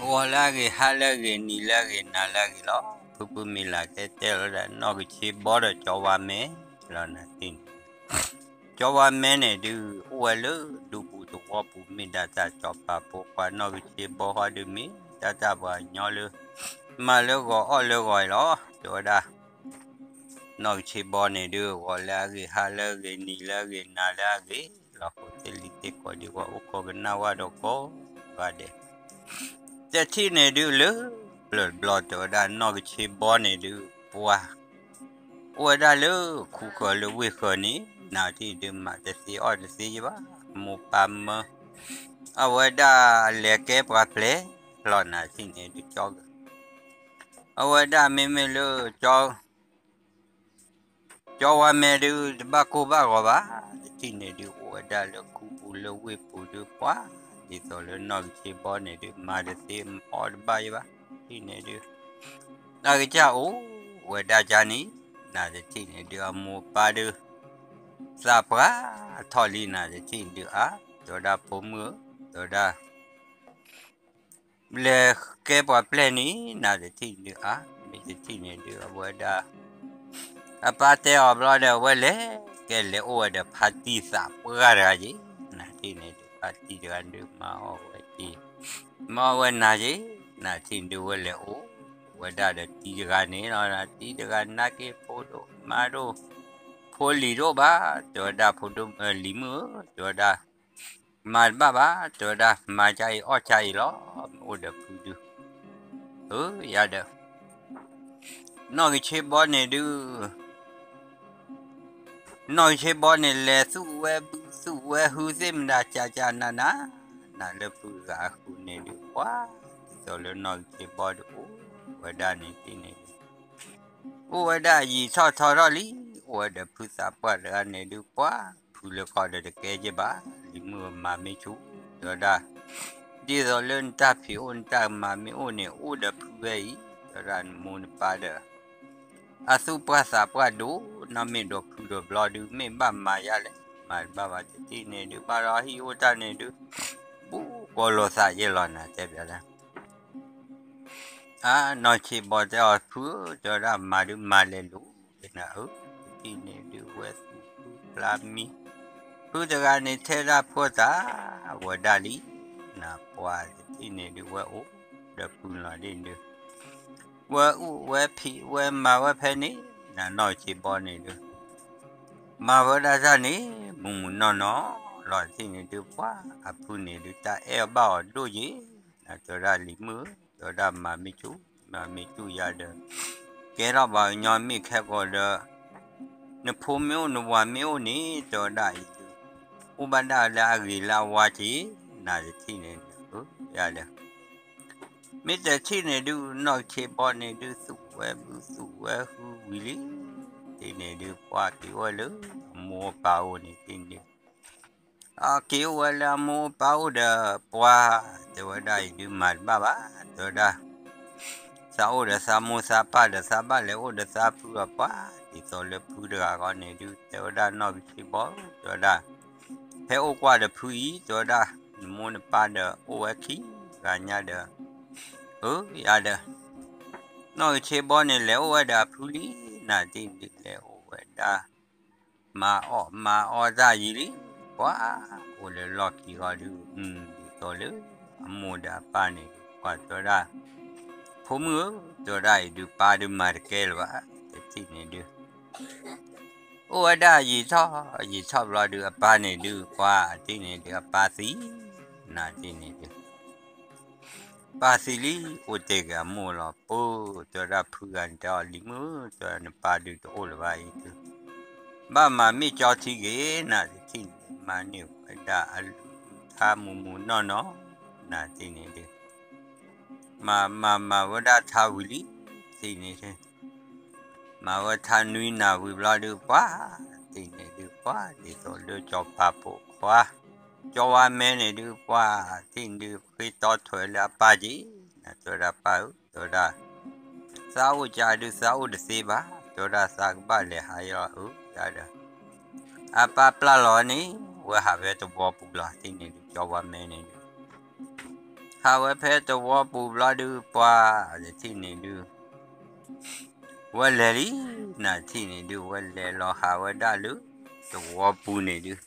ဂီၤလၢအဂ့ၤ, ဟါလၢအဂ့ၤ, နံၤလၢအဂ့ၤ, နၤလၢအဂ့ၤလီၤ. ဖုဖုမ့ၢ်လၢကဲတဲလီၤဒၣ် နီၢ်ကဆ့ဘီဒီးကၠီဝါမဲလီၤနၤတထံၣ်န့ၣ်, ကၠီဝါမဲန့ၣ်ဒုး အိၣ်ဝဲလၢဒူပူၤသဝီပူၤ မ့ၢ်ဒၣ်တၢ်စီၤပၤဖိခွါ, နီၢ်ကဆ့ဘီဃီဒုး မ့ၢ်ဒၣ်တၢ်ပှၤကညီလၢ မၤလၢဂီၤအီၣ်လၢဂီၤအံၤလီၤ. တဲဝဲဒၣ် နီၢ်ကဆ့ဘီန့ၣ်ဒုး ဂီၤလၢအဂ့ၤ, ဟါလၢအဂ့ၤ, နံၤလၢအဂ့ၤ, နၤလၢအဂ့ၤလီၤ. ဃိသ့ၣ်လံၤသ့ၣ်ကီးဒံး ပှၤအိၣ်ခိးကနၣ်ဝဲဒီးကိးဂၤဒဲး, တထံၣ်န့ၣ်ဒုး လၢပျၢၤတဘျီ တဲဝဲဒၣ် နီၢ်ကဆ့ဘီန့ၣ်ဒုး ပှၤ အိၣ်ဝဲဒၣ်လၢခူဃၢၤလၢဝ့ၢ်ဃၢၤန့ၣ် နၤတထံၣ်ဒုး မၤတသ့အီၣ်တသ့ယဘၣ်, မိၢ်ပၢ်မၢ အဝဲဒၣ်အလဲၤကဲပှၤပျဲၢ်လီၤ နၤတထံၣ်န့ၣ်ဒုး ကၠီ အဝဲဒၣ်မ့မ့ၢ်လၢ ကၠီဝါမဲဒုး တဘၣ်ကိၢ်ဘၣ်ဂီၤဘၣ်, တထံၣ်န့ၣ်ဒုး အိၣ်ဝဲဒၣ်လၢခူပူၤလၢဝ့ၢ်ပူၤဒုး ပှၤ ဒ်သိးလၢနီၢ်ကဆ့ဘီန့ၣ်ဒုး မၤတသ့အီၣ်တဘၣ်ယဘၣ်, တထံၣ်န့ၣ်ဒုး အကစၢ်အိၣ်ဝဲဒၣ်ကန့ၣ်, နၤတထံၣ်န့ၣ်ဒုး အမိၢ်အပၢ်ဒုး သးပှၢ်ထီၣ်လံ နၤတထံၣ်ဒုး အါ တဲဝဲဒၣ် ဖိမုၣ်ဧၢ, တဲဝဲဒၣ် လဲၤကဲပှၤပျဲၢ်န့ၣ် နၤတထံၣ်ဒုး အါ မ့ၢ်တထံၣ်န့ၣ်ဒုး အဝဲဒၣ် အပၢ်တဲအီၤဘျီဒီး အဝဲလဲၤကဲလဲၤအိၣ်ဝဲဒီး ဖါတံၢ်သးပှၢ်တဂၤက့ၤ, နၤတထံၣ်န့ၣ်ဒုး ဖါတံၢ်တဂၤဒုး မၤအီၣ်ဝဲက့ၤ မၤအီၣ်ဝဲနၤက့ၤ, နၤတထံၣ်ဒုး ဝဲလဲၤအိၣ်ဝဲဒၣ်ဒီးတံၢ်တဂၤန့ၣ်လီၤ. တံၢ်တဂၤနာ်က့ၤ ဖိဒိၣ်မါဒိၣ် ဖိလံၤဒိၣ်ဘၣ်, တဲဝဲဒၣ် ဖိဒိၣ်လံၤမုၣ်ဧၢ, တဲဝဲဒၣ် မၤတဘၣ်ဘၣ်, တဲဝဲဒၣ် မၤကအံၤအီၣ်ကအံၤလီၤ, မ့ၢ်အိၣ်ဒီးဖုဒုး, အၢ ယၤဒီး နီၢ်ကဆ့ဘီန့ၣ်ဒုး နီၢ်ကဆ့ဘီန့ၣ် လဲၤသူၣ်ဝဲဘုသူၣ်ဝဲဟုသ့ၣ်မတၤ ကကနန နၤလၢဖုတဂၤအဃုာ်န့ၣ်ဒုး ပှၤ ဒ်သိးလၢနီၢ်ကဆ့ဘီဒုး အိၣ်ဝဲဒၣ်န့ၣ်တထံၣ်န့ၣ်ဒုး အိၣ်ဝဲဒၣ်ယံာ်ထီၣ်ထီထီၣ်လံ, အိၣ်ဝဲဒီးဖုသးပှၢ်တဂၤန့ၣ်ဒုး ပှၤ ဖုလၢကီၢ်ဒီးတကဲက့ၤဘၣ်, လံၤမုၣ်မၤမ့ၢ်ဆူၣ် တဲဝဲဒၣ်, ဒ်သိးလၢနတၢ်ဖံးအိၣ်နတၢ်မၤမ့ၢ်အိၣ်န့ၣ် အိၣ်ဒီးဖုဝဲအံၤ, တဲဝဲဒၣ် နမိၢ်နပၢ်ဒီး အသူၣ်ပှၢ်သးပှၢ်ဒိၣ်, နီၢ်မ့ၢ်ဒိးဖုဒိးဘျီဒုး မ့ၢ်ဘၣ်မၤယါလဲၣ်, မၤတဘၣ်ဘၣ်တထံၣ်န့ၣ်ဒုး ဘၣ်ဒီးဟံၣ်အိၣ်တၢ်န့ၣ်ဒုး ဘူးကိးလိာ်သးယဲၢ်လီၤ နၤတဲဘၣ်လဲၣ် အါ နီၢ်ဆ့ဘီတဲအီၤ ဖုဧၢ, တဲဝဲဒၣ် မၤဒုးမၤလဲၤလိၤ နၤဧၢ, တထံၣ်န့ၣ်ဒုး ဝဲသူၣ်ဖုဖျါမံ, ဖုတဂၤန့ၣ်ထဲဒၣ်ဖှီၣ်သးဝဲဒၣ်လံ, နၤပှၤတထံၣ်န့ၣ်ဒုး ဝဲအိၣ်ဒီးဖုလီၤဒ်န့ၣ်ဒုး ဝဲအူၣ်ဝဲဖံး ဝဲမၤဝဲဖဲန့ၣ်, နၤနီၢ်ဆ့ဘီန့ၣ်ဒုး မၤဝဲဒၣ်တၢ်န့ၣ် မုၢ်မုၢ်နီၢ်နီၢ်လီၤ တထံၣ်န့ၣ်ဒုး ပှၤအဖုန့ၣ်ဒုး တၢ်အဲၣ်အီၤဘၣ်အီၤဒိၣ်ယဲၢ်, နၤတဲဝဲဒၣ် လံၤမုၣ်ဧၢ, တဲဝဲဒၣ် မၤမ့ၢ်ဆူၣ် မၤမ့ၢ်ဆူၣ်ယၤဒီး ကဲထီၣ်ပှၤကညီမ့ၢ်ခဲကိာ်ဒီး နဖိမ့ၢ်အိၣ်နဝၤမ့ၢ်အိၣ်န့ၣ် တဲဝဲဒၣ်အံၤဒုး အိၣ်ဘၣ်ဒၣ်လၢအဂ့ၤလၢအဝါက့ၤ, နၤတထံၣ်န့ၣ်ဒုး ယၤဒီး မ့ၢ်တထံၣ်န့ၣ်ဒုး နီၢ်ဆ့ဘီန့ၣ်ဒုး သူၣ်ဝဲဘုသူၣ်ဝဲဟုဝံၤလံ, တထံၣ်န့ၣ်ဒုး ပှၤက့ၤအိၣ်ဝဲလၢအမိၢ်အပၢ်အိၣ်န့ၣ်တထံၣ်န့ၣ် အက့ၤအိၣ်ဝဲလၢအမိၢ်အပၢ်အိၣ်ဒီး ပှၤတဲဝဲဒၣ်အံၤဒုး မၤတဘၣ်ဘၣ် တဲဝဲဒၣ် သးအိၣ်ဒီးသးမိၢ်သးပၢ်ဒီး သးဘၣ်လဲၤအိၣ်ဒီးသးဖုအပှၤ, ဒ်သိးလၢဖုတဂၤဃီန့ၣ်ဒုး တဲဝဲဒၣ်နီၢ်ကဆ့ဘီ တဲဝဲဒၣ် ဟဲအိၣ်ကွၢ်ဒီးဖုအံၤ တဲဝဲဒၣ် နမိၢ်နပၢ်ဒီးအိၣ်ဝဲခံဂၤညါဒီး အၢ ယၤဒီး နီၢ်ကဆ့ဘီန့ၣ် လဲၤအိၣ်ဝဲဒီးအဖုလံ, နၤတထံၣ်န့ၣ်ဒုး လဲၤအိၣ်ဝဲဒၣ် မၤအီၣ်မၤအီတၢ်ယံာ်လံ, ပှၤ အိၣ်လၢလီၢ်ခံဃီဒုး ဒ်သိးလၢ အမိၢ်ဒီးအပၢ်န့ၣ်ဒုး ပှၤတဲဝဲဒၣ် ဖိမုၣ်ဧၢ, တဲဝဲဒၣ်အံၤဒုး ပၢ်ဒုးမၤတကဲလၢၤဘၣ်, တထံၣ်န့ၣ်ဒုး အိၣ်ဝဲဒၣ်ယံာ်ထီၣ်ယံာ်ထီၣ်ဘျီဒုး အပၢ်န့ၣ်ဒုး ပှၤတထံၣ်န့ၣ်ဒုး အပၢ်သံ, နၤတထံၣ်န့ၣ်ဒုး ပၢ်သံလံ အိၣ်တ့ၢ်က့ၤအမိၢ်လီၤ ပၢ တဲဝဲဒၣ်ဖုဂၤန့ၣ် တဲအီၤ လံၤမုၣ်ဧၢ, တဲဝဲဒၣ်နပၢ်ဒုးတအိၣ်လၢၤဘၣ်အံၤဒုး ဘၣ်မၤမ့ၢ်ကၠီထံဂ့ၤ, နၤတထံၣ်န့ၣ် မၤန့ၢ်ဝဲဒၣ်အလုၢ်အထါမုၢ်မုၢ်နီၢ်နီၢ်, နၤတထံၣ်န့ၣ်ဒုး မၤမၤမၤဝဲဒၣ်ထါဝံၤလံ, တထံၣ်န့ၣ် မၤဝဲထါနွံနၤဝံၤဘျီဒုး ပှၤ တထံၣ်န့ၣ်ဒုး ပှၤ ဒ်သိးလၢစီၤပၤဖိခွါ ကၠီဝါမဲန့ၣ်ဒုး ပှၤ တထံၣ်န့ၣ်ဒုး ဃ့တီထွဲလၢအပၢ်က့ၤ, နၤတဲဝဲဒၣ်ပၢ်ဧၢ, တဲဝဲဒၣ် သးအိၣ်ကဒုး သးအိၣ်တသ့ဘၣ်, တဲဝဲဒၣ်သးကဘၣ်လဲၤဟးယီၤအၢ ယၤဒီး အပၢ်ပျၢ်လီၤန့ၣ် ဝဲဟးဖဲတဝီပူၤလီၤ, တထံၣ်န့ၣ်ဒုး ကၠီဝါမဲန့ၣ်ဒုး ဟးဝဲဖဲသဝီပူၤဘျီဒုး ပှၤတထံၣ်န့ၣ်ဒုး ဝဲလဲၤလံ, နတထံၣ်န့ၣ်ဒုး ဝဲလဲၤလီၤဟးဝဲဒၣ်လၢသဝီပူၤန့ၣ်ဒုး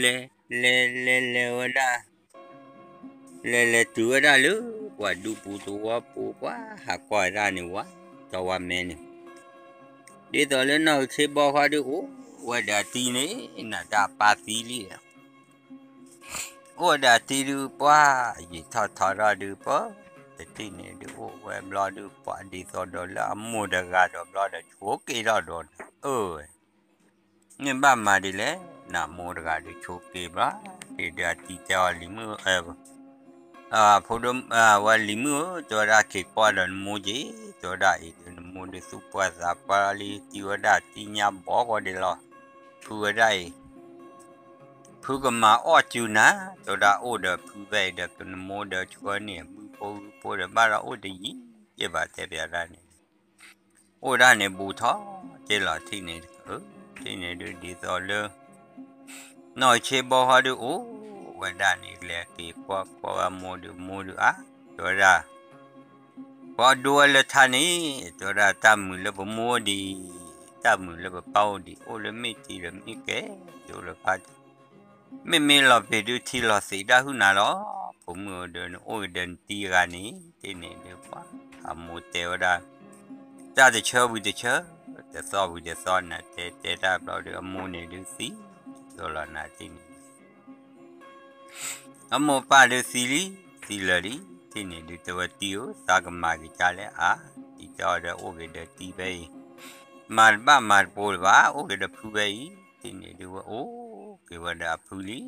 လဲၤ လဲၤ လဲၤ လဲၤဝဲဒၣ် လဲၤ လဲၤတုၤဝဲဒၣ်လၢ ပှၤဒူပူၤသဝီပူၤ ပှၤဟးကွၢ်ဝဲဒၣ်န့ၣ်ဝဲ တီဝါမဲန့ၣ် ဒ်သိးလၢနီၢ်ကဆ့ဘီဃီဒုး အိၣ်ဝဲဒီးအတံၤန့ၣ် နတၢ်ပၢ်သံလံဒီး အိၣ်ဝဲဒီးအတံၤဒုး ပှၤယံာ်ထီၣ်ထီထီၣ်ဒုး ပှၤတထံၣ်န့ၣ်ဒုး အိၣ်ဝဲဘျီဒုး ပှၤဒ်သိးဒီးလၢအမိၢ်တဂၤဒီးဘျီဒီး ဆိးက့ၤထီၣ်ဒီး အၢ န့ၣ်ဘၣ်မၤဒ်လဲၣ်, နမိၢ်တဂၤဒုးဆိးက့ၤဘျီ က့ၤဒီးအတံၤတဲအီၤ လံၤမုၣ်ဧၢ ဖိဒိၣ် ဝဲလံၤမုၣ်ဧၢ တဲဝဲဒၣ် က့ၤကွၢ်ဒီးနမိၢ်က့ၤ တဲဝဲဒၣ်အံၤဒုး နမိၢ်ဒုးသူၣ်ပှၢ်သးပှၢ်လီၤလံ တံၤဝဲဒၣ်တံၤညါဘီကီးဒံးလီၤ ဖုဝဲဒၣ်အံၤ ဖုကမၤအီၣ်စုနၤ တဲဝဲဒၣ် အိၣ်ဒီးဖုဖဲအံၤဒီး နမိၢ်ဒီးဆှၢန့ၢ် ဘုဖိဂုဖိဒီး ဘၣ်ဒီးအိၣ်တယံၤက့ၤဘၣ် တဲပျးဒၣ်န့ၣ် အိၣ်ဒၣ်န့ၣ်ဘူးထီၣ်က့ၤလီၤ ထံၣ်န့ၣ် ထံၣ်န့ၣ်ဒုး ဒ်သိးလၢ နီၢ်ကဆ့ဘီဃီဒုး အိၣ်ဝဲဒၣ်န့ၣ် လဲၤက့ၤကွၢ်ကွၢ်ဝဲမိၢ်ဒုး မိၢ်ဒုးဧါ တဲဝဲဒၣ် ပှၤဒိဝဲလၢထါန့ၣ် တဲဝဲဒၣ် တၢ်မုာ်လၢပမိၢ်အိၣ်ဒံး တၢ်မုာ်လၢပပၢ်အိၣ်ဒံး အိၣ်လၢမ့ၢ်ထံလၢမ့ၢ်ကဲ ယအိၣ်လၢဖါတံၢ် မ့မ့ၢ်လီၤပ့ၤဒုးထံလီၤသံးတၢ်ဟုၣ်နၤလီၤ ဖိမုၣ်ဧၢဒီး နအိၣ်က့ၤဒီးနတံၤအဂၤန့ၣ် ထံၣ်န့ၣ်ဒုး ပှၤအမိၢ်တဲဝဲဒၣ် တၢ်တဆၢဝံၤတဆၢ တသီဝံၤတသီ နတဲတဲတၢ်ဘျီဒုး အမိၢ်န့ၣ်ဒုးသံ ဒိၣ်လီၤနၤထံၣ်န့ၣ် အမိၢ်ပၢ်ဒုးသံလံ သံလၢာ်လံ ထံၣ်န့ၣ်ဒုး တဲဝဲတံၤဧၢ သးကမၤက့ၤကၢ်လဲၣ်အါ တံၤတဲအီၤဒီးအိၣ်က့ၤဒီးတံၤဖဲအံၤ မၤတဘၣ်မၤတပိၤလၢၤဘၣ် အိၣ်က့ၤဒီးဖုဖဲအံၤ ထံၣ်န့ၣ်ဒုးဝဲအိၣ်က့ၤဝဲဒီးအဖုလံ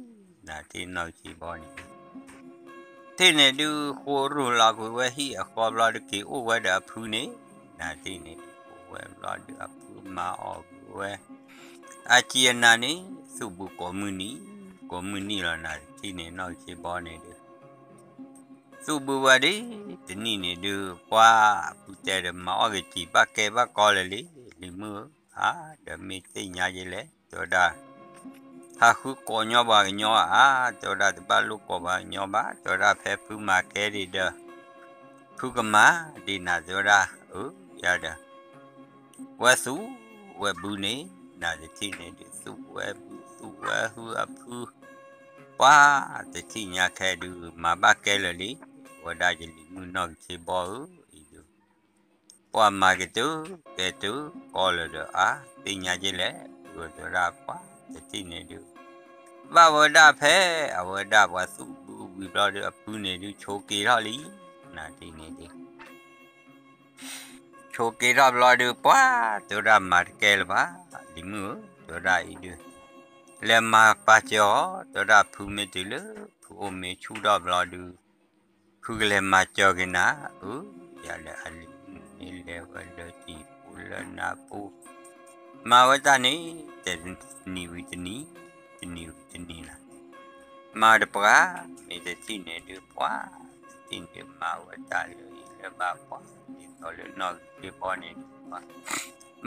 နထံၣ်နီၢ်ကဆ့ဘီန့ၣ် ထံၣ်န့ၣ်ဒုး ဃိရိၢ်လီၤကွံာ်ဝဲဟံၣ်အဃီဘျီဒုး က့ၤအိၣ်ဝဲဒီးအဖုန့ၣ် နထံၣ်န့ၣ်ဒုး အိၣ်ဝဲဘျီဒုးအဖုမၤအီၣ်ကွံာ်ဝဲ အစံာ်အနၤန့ၣ် သူၣ်ဘုကိးမုၢ်နံၤ ကိးမုၢ်နံၤလီၤ နထံၣ်န့ၣ်နီၢ်ကဆ့ဘီန့ၣ်ဒုး သူၣ်ဘုဝဲဒ်တနံၣ်န့ၣ်ဒုး ပှၤဖုတဲဒီး မၤအီၣ်က့ၤကံာ်ဘၣ်ကဲဘၣ်ကီလၢာ်လံ လံၤမုၣ်ဧၢ အါ ဒီးမ့ၢ်သ့ၣ်ညါယဲလဲၣ် တဲဝဲဒၣ် ဟးဃုကိးညီပှၤကညီဧါ တဲဝဲဒၣ် တဘၣ်လိၣ်ကိးပှၤကညီဘၣ် တဲဝဲဒၣ် ဖဲဖုမၤကဲဒံးဒီး ဖုကမၤဒ်နၤ တဲဝဲဒၣ် အၢ ယၤဒီး ဝဲသူၣ်ဝဲဘုန့ၣ် နတထံၣ်န့ၣ်ဒုး သူၣ်ဝဲဘုသူၣ်ဝဲဟုအဖု ပှၤတထံၣ်ညါခဲဒုး မၤဘၣ်ကဲလၢာ်လံ ဝဲဒၣ်ယလံၤမုၣ်နီၢ်ကဆ့ဘီဧၢ အံၤဒုး ပှၤမၤက့ၤတုၤကဲတုၤကီလၢာ်ဒီး အါ သ့ၣ်ညါယဲလဲၣ် ဖုတဲဝဲဒၣ် ပှၤတထံၣ်န့ၣ်ဒုး ဘၣ်ဝဲဒၣ်ဖဲ အဝဲဒၣ်ပှၤသူၣ်ဘုဝံၤဘျီဒုး အဖုန့ၣ်ဒုး ဆိးက့ၤထီၣ်လံ နတထံၣ်န့ၣ်ဒုး ဆိးက့ၤထီၣ်ဘျီဒုး ပှၤတဲဝဲဒၣ် မၤတကဲလၢၤဘၣ် လံၤမုၣ်ဧၢ တဲဝဲဒၣ်အံၤဒုး လဲၤမၤပာ်စၢၤအီၤ တဲဝဲဒၣ် ဖုမ့ၢ်တုၤလၢ ဖုအိၣ်မ့ၢ်ဆူၣ်ထီၣ်ဘျီဒုး ဖုကလဲၤမၤစၢၤက့ၤနၤ အၢ ယၤဒီးအလံၤမုၣ်န့ၣ်လဲၤဝဲလၢဟံၣ်ပူၤလၢနါပူၤ မၤဝဲတၢ်န့ၣ် တနံၤဝံၤတနံၤ တနံၤဝံၤတနံၤလီၤ မၤတပှၢ် မ့ၢ်တထံၣ်န့ၣ်ဒုး ပှၤတထံၣ်န့ၣ်ဒုး မၤဝဲတၢ်လၢအံၤလၢဘၣ်ပှၤ ဒ်သိးလၢနီၢ်ကဆ့ဘီန့ၣ်ဒုး ပှၤ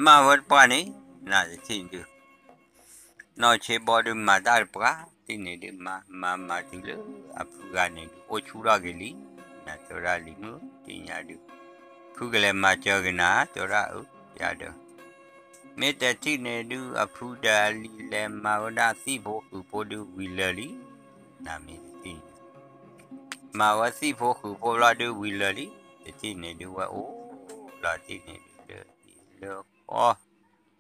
မၤဝဲတပှၢ်န့ၣ် နတထံၣ်န့ၣ်ဒုး နီၢ်ကဆ့ဘီဒုး မၤတၢ်တပှၢ် ထံၣ်န့ၣ်ဒုး မၤမၤမၤတုၤလၢအဖုဂၤန့ၣ်ဒုး အိၣ်ဆူၣ်ထီၣ်က့ၤလံ နတဲဝဲဒၣ် လံၤမုၣ် သ့ၣ်ညါဒုး ဖုကလဲၤမၤစၢၤက့ၤနၤ တဲဝဲဒၣ် အၢ ယၤဒီး မ့ၢ်တထံၣ်န့ၣ်ဒုး အဖုဒီးအလံၤလဲၤမၤဝဲဒၣ်သံၣ်ဖိဃုာ်ဖိဒုး ဝံၤလၢာ်လံ နမ့ၢ်တထံၣ်န့ၣ် မၤဝဲသံၣ်ဖိဃုာ်ဖိဘျီဒုး ဝံၤလၢာ်လံ တထံၣ်န့ၣ်ဒုး ဝဲအိၣ်လီၤ ထံၣ်န့ၣ်ဒုး လၢဟံၣ်လၢဃီ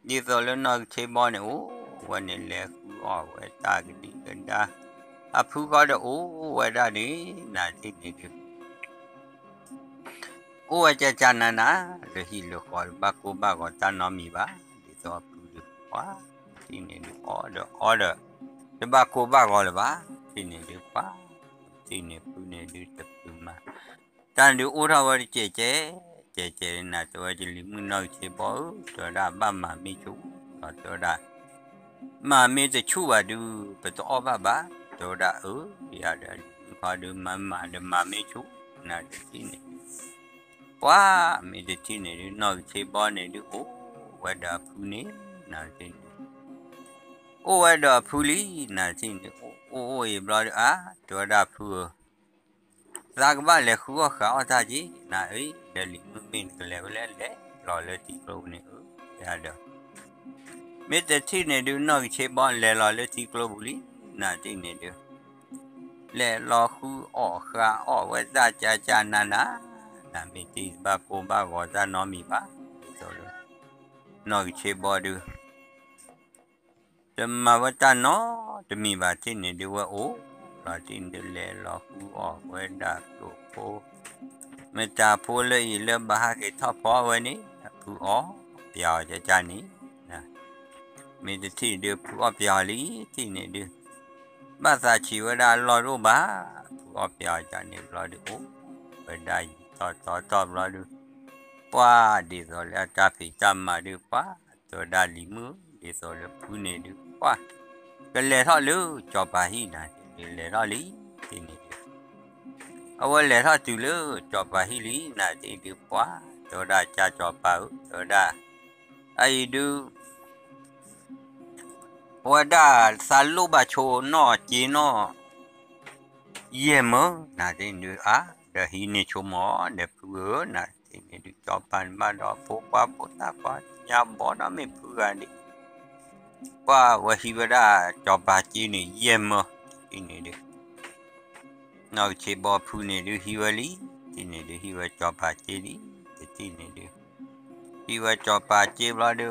ဒ်သိးလၢနီၢ်ကဆ့ဘီန့ၣ် အိၣ်ဝဲန့ၣ်လဲၤဃုအီၣ်ဝဲတၢ်ကဒံကဒါ အဖုဃီဒီးအိၣ်ဝဲဒၣ်န့ၣ် နထံၣ်န့ၣ်ဒုး အိၣ်ဝဲကၢ်ကၢ်နးနး လၢဟံၣ်လၢဃီ တဘၣ်ကိၢ်ဘၣ်ဂီၤတၢ်နီတမံၤဘၣ် ဒ်သိးအဖုဒုး ပှၤ ထံၣ်န့ၣ်ဒုး အီၣ်ဒီးအီဒီး တဘၣ်ကိၢ်ဘၣ်ဂီၤလၢၤဘၣ် ထံၣ်န့ၣ်ဒုး ပှၤ ထံၣ်န့ၣ်ဖုန့ၣ်ဒုး တဖုမၤ တၢ်န့ၣ်ဒုးအိၣ်ထီၣ်ဝဲတစဲးကဲး ကဲးကဲးနၤ တဲဝဲ ယလံၤမုၣ်နီၢ်ကဆ့ဘီဧၢ တဲဝဲဒၣ် ဘၣ်မၤမ့ၢ်ဆူၣ်လီၤ တဲဝဲဒၣ် မၤမ့ၢ်တဆူၣ်ဘၣ်ဒုး ပတအီၣ်ဘၣ်ဘၣ် တဲဝဲဒၣ် အၢ ယၤဒီး လံၤမုၣ်ဃီဒုး မၤမၤဒီးမၤမ့ၢ်ဆူၣ် နတထံၣ်န့ၣ် ပှၤ မ့ၢ်တထံၣ်န့ၣ်ဒုး နီၢ်ကဆ့ဘီန့ၣ်ဒုး အိၣ်ဝဲဒီးအဖုန့ၣ် နတထံၣ်န့ၣ် အိၣ်ဝဲဒီးအဖုလံ နတထံၣ်န့ၣ် အိၣ်အိၣ်အံၤဘျီဒုး အါ တဲဝဲဒၣ် ဖုဧၢ သးကဘၣ်လဲၤဃုအီၣ်ဃုအီၣ်တၢ်က့ၤ နၤဧၢ, ဒီးလံၤမုၣ်မ့ၢ်နကလဲၤဝဲလဲၣ် လဲၤလီၤလၢထံကျိပူၤန့ၣ်ဧၢ, ယၤဒီး မ့ၢ်တထံၣ်န့ၣ်ဒုး နီၢ်ကဆ့ဘီလဲၤလီၤလၢထံကျိပူၤလံ, နၤတထံၣ်န့ၣ်ဒုး လဲၤလီၤဃုအီၣ်ဃုအီၣ်ဝဲတၢ်ကၠၢ်ကၠၢ်နးနး, နၤမ့ၢ်တထံၣ်ဘၣ်ကိၢ်ဘၣ်ဂီၤတၢ်နီတမံၤဘၣ်, ဒ်သိးလၢ နီၢ်ကဆ့ဘီဒုး တမၤဝဲတၢ်နီတမံၤဘၣ် တထံၣ်န့ၣ်ဒုး ဝဲအိၣ်လီၤ တထံၣ်န့ၣ်ဒုးလဲၤလီၤဃုအီၣ်ဝဲဒၣ်ကျိၣ်ဖိ, မတၤဖိလၢအံၤလၢဘၣ်ဟးက့ၤထီၣ်ဖီဝဲန့ၣ် အဖုအီၣ်ပျးအီၤကၠၢ်ကၠၢ်န့ၣ်, မ့ၢ်တထံၣ်ဒုးဖုအီၣ်ပျးအီၤလံ တထံၣ်န့ၣ်ဒုး ဘၣ်သးဆံးဝဲဒၣ်အလီၢ်တအိၣ်ဘၣ်, ဖုအီၣ်ပျးအီၤကၠၢ်န့ၣ်ဘျီဒုးအိၣ်ဝဲဒၣ်ယံာ်ထီၣ်ထီထီၣ်ဘျီဒုး ပှၢ်ဒ်သိးလၢအတၢ်ဖံးတၢ်မၤဒုး ပှၢ်တဲဝဲဒၣ်လံၤမုၣ် ဒ်သိးလၢဖုန့ၣ်ဒုး ပှၢ်ကလဲၤထီၣ်လၢစီၤပၤဟံၣ် နၤတထံၣ်န့ၣ်ဒုးလဲၤထီၣ်လံ, တထံၣ်န့ၣ်ဒုး အဝဲလဲၤထီၣ်တုၤလၢစီၤပၤဟံၣ်လံ နၤတထံၣ်ဒုး ပှၢ်တဲဝဲဒၣ်ကၠၢ်စီၤပၤဧၢ တဲဝဲဒၣ် အအံၤဒုး ပဝဲဒၣ်သးလိၣ်ဘၣ်ဆိနီၣ်က့နီၣ် ယဲၢ်မၢ နၤတထံၣ်န့ၣ်ဒုး အါ ဒီးဟံးန့ၢ်ဆိမီၤ ဒီးဖုဧၢ နၤတထံၣ်န့ၣ်ဒုး စီၤပၤန့ၣ်ဘၣ်ဒီးဖိခွါဖိသၣ်ခွါ ညါဘီဒီးမ့ၢ်ဖုဂၤဒံး ပှၢ်ဝဲဟံးဝဲဒၣ်စီၤပၤက့န့ၣ် ယဲၢ်မၢ တထံၣ်န့ၣ်ဒုး နီၢ်ကဆ့ဘီဖုန့ၣ်ဒုးဟံးဝဲလံ, တထံၣ်န့ၣ်ဒုးဟံးဝဲစီၤပၤက့လံ, တထံၣ်န့ၣ်ဒုး ဟံးဝဲစီၤပၤက့ဘျီဒုး ပှၢ်တထံၣ်န့ၣ်ဒုးလံၤမုၣ်ဧၢ တဲဝဲဒၣ် ဟးက့ၤကၠီၤဝဲ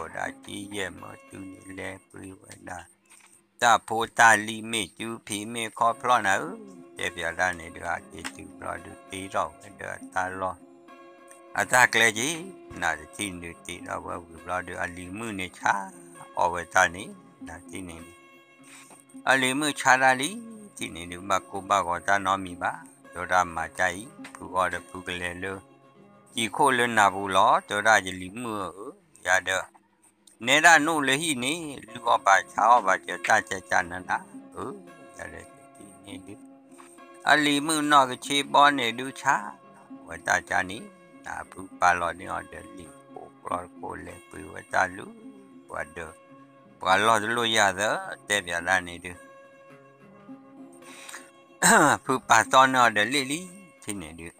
ဒၣ်က့ယဲၢ်မၢ တုၤန့ၣ်လဲၤပှ့ၤဝဲဒၣ် တၢ်ဖိတၢ်လံၤမ့ၢ်စုဖံးမ့ၢ်ခီဖျီနၤဧၢ, တဲပၠးဒၣ်န့ၣ်ဒုး ဟးက့ၤတုၤဘျီဒုးတ့ထီၣ်ဝဲဒီးတၢ်လီၢ် အတၢ်ကျဲက့ နၤတထံၣ်န့ၣ်ဒုးတ့ထီၣ်ဝဲဝံၤဘျီဒုး အလံၤမုၣ်န့ၣ်ဆါအီၣ်ဝဲတၢ်န့ၣ် နၤတထံၣ်န့ၣ်ဒုး အလံၤမုၣ်ဆါတၢ်လံ, တထံၣ်န့ၣ်ဒုး ဘၣ်ကိၢ်ဘၣ်ဂီၤတၢ်နီတမံၤဘၣ်, တဲဝဲဒၣ်မၤတၢ်အံၤ ဖုအီၣ်ဒီးဖုကလဲၤလၢ စံာ်ခိၣ်လၢနၢ်ပူၤလီၤ, တဲဝဲဒၣ်ယလံၤမုၣ်ဧၢ, ယၤဒီး နဲဒၣ်နအိၣ်လၢဟံၣ်န့ၣ် လုၢ်အီၣ်ဘၣ်ဆါအီၣ်ဘၣ်စၢၤတၢ်ကၠၢ်ကၠၢ်နးနးဧၢ, ယၤဒီးတထံၣ်န့ၣ်ဒုး အလံၤမုၣ်နီၢ်ကဆ့ဘီန့ၣ်ဒုးဆါဝဲတၢ်ကၠၢ်န့ၣ် နၤဖုပာ်လီၤန့ၢ်အီၤဒီးလံာ်ကိးကျီတကိးလဲၤပှ့ၤဝဲတၢ်လၢ ပှၤဒီး ပှၤလီၢ်တလိၣ်ယၤသၢ တဲပၠးဒၣ်န့ၣ်ဒုး ဖုပာ်တီၢ်န့ၢ်အီၤဒီးလ့ၣ်လံ, တထံၣ်န့ၣ်ဒုး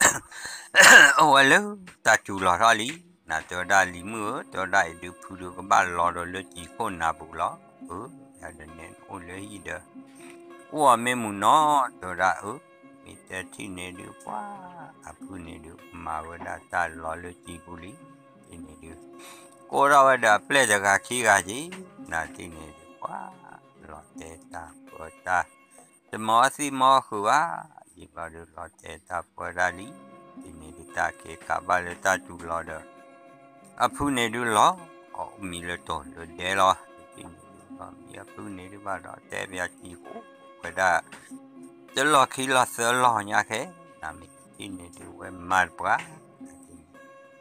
အိၣ်ဝဲလၢတၢ်စူၤလီၤထီၣ်လံ, နၤတဲဝဲဒၣ်လံၤမုၣ်ဧၢ, တဲဝဲဒၣ်အံၤဒုးဖုဒုးကဘၣ်လီၤဒီးလၢစံာ်ခိၣ်နၢ်ပူၤလီၤ, အၢ ယၤဒီးနဲနအိၣ်လၢဟံၣ်ဒီး အိၣ်အီၤမ့ၢ်မုာ်နီၤ, တဲဝဲဒၣ်အၢ, မ့ၢ်တဲတထံၣ်န့ၣ်ဒုး ပှၤ အဖုန့ၣ်ဒုး မၤဝဲဒၣ်တၢ်လီၤလၢစံာ်ပူၤလံ, တထံၣ်န့ၣ်ဒုး ကိးထီၣ်ဝဲဒီးအပျဲၢ်တဂၤခံဂၤက့ၤ, နၤတထံၣ်န့ၣ်ဒုး ပှၤ လီၤတဲာ်တၢ်ပၢတၢ် တမၤအီၣ်သံမၤအီၣ်ဃုာ်ဘၣ်, ယံာ်ဘျီဒုးလီၤတဲာ်တၢ်ပၢတၢ်လံ, တထံၣ်န့ၣ်ဒုးတၢ်က့ၤခးဘၣ်လၢတၢ်စူၤလီၤဒီး အဖုန့ၣ်ဒုးလီၤ, အီၣ်မံၤလၢတိၤလၢဒဲလီၤ, တထံၣ်န့ၣ်ဒုးလီၤမံၤအဖုန့ၣ်ဒုးဘၣ်ဒီး တဲပၠးစံာ်ခိၣ်ဝဲဒၣ် တလီၢ်ခံလီၤသၢလီၢ်ညါခဲ, နၤမ့ၢ်တထံၣ်န့ၣ်ဒုးဝဲမၤတပှၢ်,